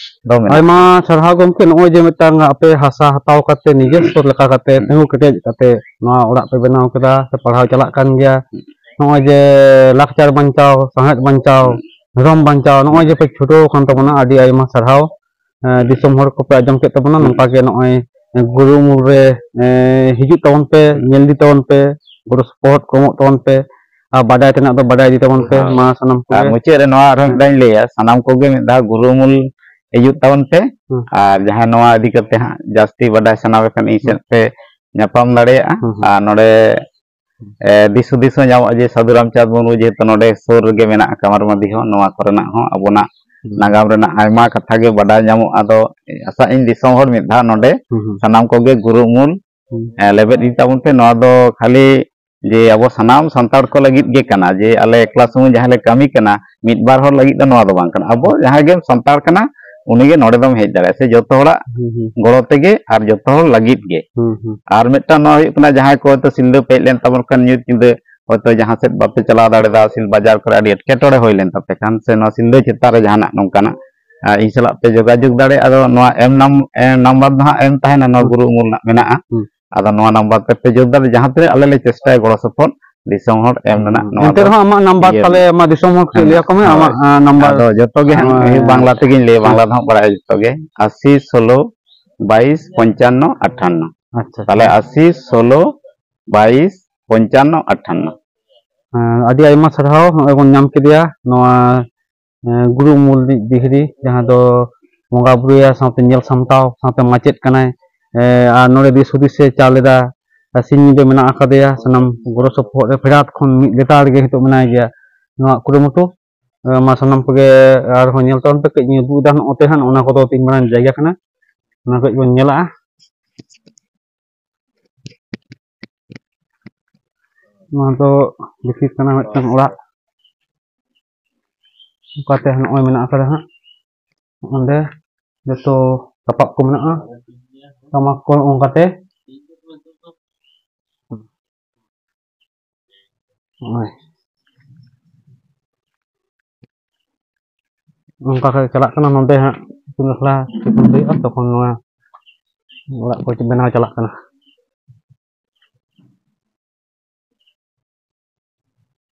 ᱫᱚ ᱢᱮᱱᱟᱜᱼᱟ᱾ ᱟᱭᱢᱟ ᱥᱟᱨᱦᱟᱣ ᱜᱚᱢᱠᱮ, ᱱᱚᱜᱼᱚᱭ ᱡᱮ ᱢᱤᱫᱴᱟᱝ ᱟᱯᱮ ᱦᱟᱥᱟ ᱦᱟᱛᱟᱣ ᱠᱟᱛᱮ ᱱᱤᱡᱮᱥᱥᱚ ᱞᱮᱠᱟ ᱠᱟᱛᱮ ᱦᱩᱸ᱾ ᱛᱤᱸᱜᱩ ᱠᱮᱴᱮᱡ ᱠᱟᱛᱮ ᱱᱚᱣᱟ ᱚᱲᱟᱜ ᱯᱮ ᱵᱮᱱᱟᱣ ᱠᱮᱫᱟ, ᱥᱮ ᱯᱟᱲᱦᱟᱣ ᱪᱟᱞᱟᱜ ᱠᱟᱱ ᱜᱮᱭᱟ᱾ ᱦᱩᱸ᱾ ᱱᱚᱜᱼᱚᱭ ᱡᱮ ᱞᱟᱠᱪᱟᱨ ᱵᱟᱧᱪᱟᱣ, ᱥᱟᱶᱦᱮᱫ ᱵᱟᱧᱪᱟᱣ, ᱦᱩᱸ᱾ ᱫᱷᱚᱨᱚᱢ ᱵᱟᱧᱪᱟᱣ, ᱱᱚᱜᱼᱚᱭ ᱦᱩᱸ᱾ ᱡᱮ ᱯᱮ ᱪᱷᱩᱴᱟᱹᱣ ᱟᱠᱟᱱ ᱛᱟᱵᱚᱱᱟ, ᱟᱹᱰᱤ ᱟᱭᱢᱟ ᱥᱟᱨᱦᱟᱣ᱾ ᱮᱸ, ᱫᱤᱥᱚᱢ ᱦᱚᱲ ᱠᱚᱯᱮ ᱟᱸᱡᱚᱢ ᱠᱮᱫ ᱛᱟᱵᱚᱱᱟ, ᱦᱩᱸ᱾ ᱱᱚᱝᱠᱟ ᱜᱮ ᱱᱚᱜᱼᱚᱭ ᱜᱩᱨᱩ ᱩᱢᱩᱞ ᱨᱮ, ᱮᱸ, ᱦᱤᱡᱩᱜ ᱛᱟᱵᱚᱱ ᱯᱮ, ᱦᱩᱸ᱾ ᱧᱮᱞ ᱤᱫᱤ ᱛᱟᱵᱚᱱ ᱯᱮ, ᱜᱚᱲᱚ ᱥᱚᱯᱚᱦᱚᱫ ᱠᱚ ᱮᱢᱚᱜ ᱛᱟᱵᱚᱱ ᱯᱮ, ᱟᱨ ᱵᱟᱰᱟᱭ ᱛᱮᱱᱟᱜ ᱫᱚ ᱵᱟᱰᱟᱭ ᱤᱫᱤ ᱛᱟᱵᱚᱱ ᱯᱮ, ᱦᱳᱭ᱾ ᱢᱟ ᱥᱟᱱᱟᱢ ᱟᱨ ᱠᱚᱜᱮ᱾ ᱢᱩᱪᱟᱹᱫ ᱨᱮ ᱱᱚᱣᱟ ᱟᱨᱦᱚᱸ ᱦᱮᱸ᱾ ᱢᱤᱫ ᱫᱷᱟᱣ ᱤᱧ ᱞᱟᱹᱭᱟ, ᱥᱟᱱᱟᱢ ᱠᱚᱜᱮ ᱢᱤᱫ ᱫᱷᱟᱣ ᱜᱩᱨᱩ ᱩᱢᱩᱞ ᱦᱤᱡᱩᱜ ᱛᱟᱵᱚᱱ ᱯᱮ, ᱦᱩᱸ᱾ ᱟᱨ ᱡᱟᱦᱟᱸᱭ ᱱᱚᱣᱟ ᱤᱫᱤ ᱠᱟᱛᱮ ᱦᱟᱸᱜ ᱡᱟᱹᱥᱛᱤ ᱵᱟᱰᱟᱭ ᱥᱟᱱᱟ ᱯᱮ ᱠᱷᱟᱱ ᱤᱧ ᱦᱩᱸ᱾ ᱥᱮᱫ ᱯᱮ ᱧᱟᱯᱟᱢ ᱫᱟᱲᱮᱭᱟᱜᱼᱟ, ᱦᱩᱸ, ᱦᱩᱸ᱾ ᱟᱨ ᱱᱚᱰᱮ ᱮ, ᱫᱤᱥ ᱦᱩᱫᱤᱥ ᱦᱚᱸ ᱧᱟᱢᱚᱜᱼᱟ ᱡᱮ ᱥᱟᱹᱫᱷᱩ ᱨᱟᱢᱪᱟᱸᱫᱽ ᱢᱩᱨᱢᱩ ᱡᱮᱦᱮᱛᱩ ᱱᱚᱰᱮ ᱥᱩᱨ ᱨᱮᱜᱮ ᱢᱮᱱᱟᱜᱼᱟ ᱠᱟᱢᱟᱨ ᱢᱟᱹᱫᱤ ᱦᱚᱸ, ᱱᱚᱣᱟ ᱠᱚᱨᱮᱱᱟᱜ ᱦᱚᱸ ᱟᱵᱚᱱᱟᱜ ᱦᱩᱸ᱾ ᱱᱟᱜᱟᱢ ᱨᱮᱱᱟᱜ ᱟᱭᱢᱟ ᱠᱟᱛᱷᱟ ᱜᱮ ᱵᱟᱰᱟᱭ ᱧᱟᱢᱚᱜᱼᱟ᱾ ᱟᱫᱚ ᱟᱥᱟᱜ ᱟᱹᱧ ᱫᱤᱥᱚᱢ ᱦᱚᱲ ᱢᱤᱫ ᱫᱷᱟᱣ ᱱᱚᱰᱮ ᱦᱩᱸ, ᱦᱩᱸ᱾ ᱥᱟᱱᱟᱢ ᱠᱚᱜᱮ ᱜᱩᱨᱩ ᱩᱢᱩᱞ, ᱦᱩᱸ᱾ ᱮ, ᱞᱮᱵᱮᱫ ᱤᱫᱤ ᱛᱟᱵᱚᱱ ᱯᱮ᱾ ᱱᱚᱣᱟ ᱫᱚ ᱠᱷᱟᱹᱞᱤ ᱡᱮ ᱟᱵᱚ ᱥᱟᱱᱟᱢ ᱥᱟᱱᱛᱟᱲ ᱠᱚ ᱞᱟᱹᱜᱤᱫ ᱜᱮ ᱠᱟᱱᱟ, ᱡᱮ ᱟᱞᱮ ᱮᱠᱞᱟ ᱥᱩᱢᱩᱝ ᱡᱟᱦᱟᱸ ᱞᱮ ᱠᱟᱹᱢᱤ ᱠᱟᱱᱟ, ᱢᱤᱫ ᱵᱟᱨ ᱦᱚᱲ ᱞᱟᱹᱜᱤᱫ ᱫᱚ ᱱᱚᱣᱟ ᱫᱚ ᱵᱟᱝ ᱠᱟᱱᱟ᱾ ᱟᱵᱚ ᱡᱟᱦᱟᱸᱭ ᱜᱮᱢ ᱥᱟᱱᱛᱟᱲ ᱠᱟᱱᱟ, ᱩᱱᱤ ᱜᱮ ᱱᱚᱰᱮ ᱫᱚᱢ ᱦᱮᱡ ᱫᱟᱲᱮᱭᱟᱜᱼᱟ, ᱥᱮ ᱡᱚᱛᱚ ᱦᱚᱲᱟᱜ ᱦᱩᱸ, ᱦᱩᱸ᱾ ᱜᱚᱲᱚ ᱛᱮᱜᱮ ᱟᱨ ᱡᱚᱛᱚ ᱦᱚᱲ ᱞᱟᱹᱜᱤᱫ ᱜᱮ᱾ ᱦᱩᱸ, ᱦᱩᱸ᱾ ᱟᱨ ᱢᱤᱫᱴᱟᱝ ᱱᱚᱣᱟ ᱦᱩᱭᱩᱜ ᱠᱟᱱᱟ, ᱡᱟᱦᱟᱸᱭ ᱠᱚ ᱦᱚᱭᱛᱳ ᱥᱤᱞᱫᱟᱹ ᱯᱮ ᱦᱮᱡ ᱞᱮᱱ ᱛᱟᱵᱚᱱ ᱠᱷᱟᱱ, ᱧᱩᱛ ᱧᱤᱫᱟᱹ ᱦᱚᱭᱛᱳ ᱡᱟᱦᱟᱸ ᱥᱮᱫ ᱵᱟᱯᱮ ᱪᱟᱞᱟᱣ ᱫᱟᱲᱮᱭᱟᱫᱟ, ᱥᱤᱞ ᱵᱟᱡᱟᱨ ᱠᱚᱨᱮ ᱟᱹᱰᱤ ᱮᱴᱠᱮᱴᱚᱬᱮ ᱦᱩᱭ ᱞᱮᱱ ᱛᱟᱯᱮ ᱠᱷᱟᱱ, ᱥᱮ ᱱᱚᱣᱟ ᱥᱤᱞᱫᱟᱹ ᱪᱮᱛᱟᱱ ᱨᱮ ᱡᱟᱦᱟᱱᱟᱜ ᱱᱚᱝᱠᱟᱱᱟᱜ, ᱟᱨ ᱤᱧ ᱥᱟᱞᱟᱜ ᱯᱮ ᱡᱳᱜᱟᱡᱳᱜᱽ ᱫᱟᱲᱮᱭᱟᱜᱼᱟ᱾ ᱟᱫᱚ ᱱᱚᱣᱟ ᱮᱢ ᱱᱟᱢ-, ᱮᱢ ᱱᱟᱢᱵᱟᱨ ᱫᱚ ᱦᱟᱸᱜ ᱮᱢ ᱛᱟᱦᱮᱱᱟ, ᱱᱚᱣᱟ ᱦᱩᱸ᱾ ᱜᱩᱨᱩ ᱩᱢᱩᱞ ᱨᱮᱱᱟᱜ ᱢᱮᱱᱟᱜᱼᱟ᱾ ᱦᱩᱸ᱾ ᱟᱫᱚ ᱱᱚᱣᱟ ᱱᱟᱢᱵᱟᱨ ᱛᱮ ᱯᱮ ᱡᱳᱜᱽ ᱫᱟᱲᱮᱭᱟᱜᱼᱟ, ᱡᱟᱦᱟᱸ ᱛᱤᱱᱟᱹᱜ ᱟᱞᱮ ᱞᱮ ᱪᱮᱥᱴᱟᱭᱟ ᱜᱚᱲᱚ ᱥᱚᱯᱚᱦᱚᱫ ᱫᱤᱥᱚᱢ ᱦᱚᱲ ᱮᱢ ᱨᱮᱱᱟᱜ᱾ ᱦᱩᱸ᱾ ᱱᱚᱣᱟ ᱮᱱᱛᱮ ᱫᱚ ᱨᱮᱦᱚᱸ ᱟᱢᱟᱜ ᱱᱟᱢᱵᱟᱨ ᱤᱭᱟᱹ ᱛᱟᱦᱞᱮ ᱨᱮᱱᱟᱜ᱾ ᱟᱢᱟᱜ ᱫᱤᱥᱚᱢ ᱦᱚᱲ ᱠᱟᱹᱴᱤᱡ ᱦᱮᱸ᱾ ᱞᱟᱹᱭ ᱟᱠᱚ ᱢᱮ, ᱦᱳᱭ᱾ ᱟᱢᱟᱜ, ᱟᱸ, ᱱᱟᱢᱵᱟᱨ᱾ ᱟᱫᱚ ᱡᱚᱛᱚ ᱜᱮ ᱦᱟᱸᱜ ᱦᱳᱭ᱾ ᱵᱟᱝᱞᱟ ᱛᱮᱜᱮᱧ ᱞᱟᱹᱭᱟ, ᱦᱩᱸ᱾ ᱵᱟᱝᱞᱟ ᱫᱚ ᱦᱟᱸᱜ ᱵᱟᱲᱟᱭᱟ ᱡᱚᱛᱚ ᱜᱮ᱾ ᱟᱥᱤ ᱥᱳᱞᱳ ᱵᱟᱭᱤᱥ ᱯᱚᱧᱪᱟᱱᱱᱚ ᱟᱴᱷᱟᱱᱱᱚ᱾ ᱟᱪᱪᱷᱟ, ᱛᱟᱦᱞᱮ ᱟᱪᱪᱷᱟ᱾ ᱟᱥᱤ ᱥᱳᱞᱳ ᱵᱟᱭᱤᱥ ᱯᱚᱧᱪᱟᱱᱱᱚ ᱟᱴᱷᱟᱱᱱᱚ᱾ ᱦᱮᱸ, ᱟᱹᱰᱤ ᱟᱭᱢᱟ ᱥᱟᱨᱦᱟᱣ᱾ ᱱᱚᱜᱼᱚᱭ ᱵᱚᱱ ᱧᱟᱢ ᱠᱮᱫᱮᱭᱟ ᱱᱚᱣᱟ, ᱮᱸ, ᱜᱩᱨᱩ ᱩᱢᱩᱞ ᱨᱤᱱᱤᱡ ᱰᱤᱦᱨᱤ, ᱡᱟᱦᱟᱸ ᱫᱚ ᱵᱚᱸᱜᱟ ᱵᱩᱨᱩᱭᱟ, ᱥᱟᱶᱛᱮ ᱧᱮᱞ ᱥᱟᱢᱴᱟᱣ, ᱥᱟᱶᱛᱮ ᱢᱟᱪᱮᱫ ᱠᱟᱱᱟᱭ᱾ ᱮᱸ, ᱟᱨ ᱱᱚᱰᱮ ᱫᱤᱥ ᱦᱩᱫᱤᱥ ᱮ ᱪᱟᱞ ᱮᱫᱟ᱾ ᱟᱨ ᱥᱤᱧ ᱧᱤᱫᱟᱹ ᱢᱮᱱᱟᱜ ᱟᱠᱟᱫᱮᱭᱟ, ᱥᱟᱱᱟᱢ ᱜᱚᱲᱚ ᱥᱚᱯᱚᱦᱚᱫ ᱨᱮ ᱯᱷᱮᱰᱟᱛ ᱠᱷᱚᱱ ᱢᱤᱫ ᱞᱮᱛᱟᱲ ᱜᱮ ᱱᱤᱛᱚᱜ ᱢᱮᱱᱟᱭ ᱜᱮᱭᱟ᱾ ᱱᱚᱣᱟ ᱠᱩᱨᱩᱢᱩᱴᱩ, ᱮᱸ, ᱢᱟ ᱥᱟᱱᱟᱢ ᱠᱚᱜᱮ ᱟᱨᱦᱚᱸ ᱧᱮᱞ ᱛᱟᱵᱚᱱ ᱯᱮ, ᱠᱟᱹᱡ ᱤᱧ ᱩᱫᱩᱜ ᱮᱫᱟ ᱱᱚᱜᱼᱚ ᱛᱮ ᱦᱟᱸᱜ, ᱱᱚᱜᱼᱚ ᱱᱟ ᱠᱚᱫᱚ ᱛᱤᱱ ᱢᱟᱨᱟᱝ ᱡᱟᱭᱜᱟ ᱠᱟᱱᱟ, ᱚᱱᱟ ᱠᱟᱹᱡ ᱵᱚᱱ ᱧᱮᱞᱟᱜᱼᱟ᱾ ᱱᱚᱣᱟ ᱫᱚ ᱵᱷᱤᱛᱤᱨ ᱠᱟᱱᱟ ᱢᱤᱫᱴᱟᱝ ᱚᱲᱟᱜ, ᱚᱱᱠᱟᱛᱮ ᱱᱚᱜᱼᱚᱭ ᱢᱮᱱᱟᱜ ᱟᱠᱟᱫᱟ ᱦᱟᱸᱜ᱾ ᱚᱸᱰᱮ ᱡᱚᱛᱚ ᱥᱟᱯᱟᱵ ᱠᱚ ᱢᱮᱱᱟᱜᱼᱟ, ᱴᱟᱢᱟᱠ ᱠᱚ ᱚᱱᱠᱟᱛᱮ᱾ ᱱᱚᱜᱼᱚᱭ᱾ ᱚᱱᱠᱟ ᱜᱮ ᱪᱟᱞᱟᱜ ᱠᱟᱱᱟ᱾ ᱱᱚᱰᱮ ᱦᱟᱸᱜ ᱤᱛᱩᱱ ᱟᱥᱲᱟ ᱡᱚᱠᱷᱚᱱ ᱦᱩᱭᱩᱜᱼᱟ, ᱛᱚᱠᱷᱚᱱ ᱱᱚᱣᱟ ᱚᱲᱟᱜ ᱠᱚ ᱵᱮᱱᱟᱣ ᱪᱟᱞᱟᱜ ᱠᱟᱱᱟ᱾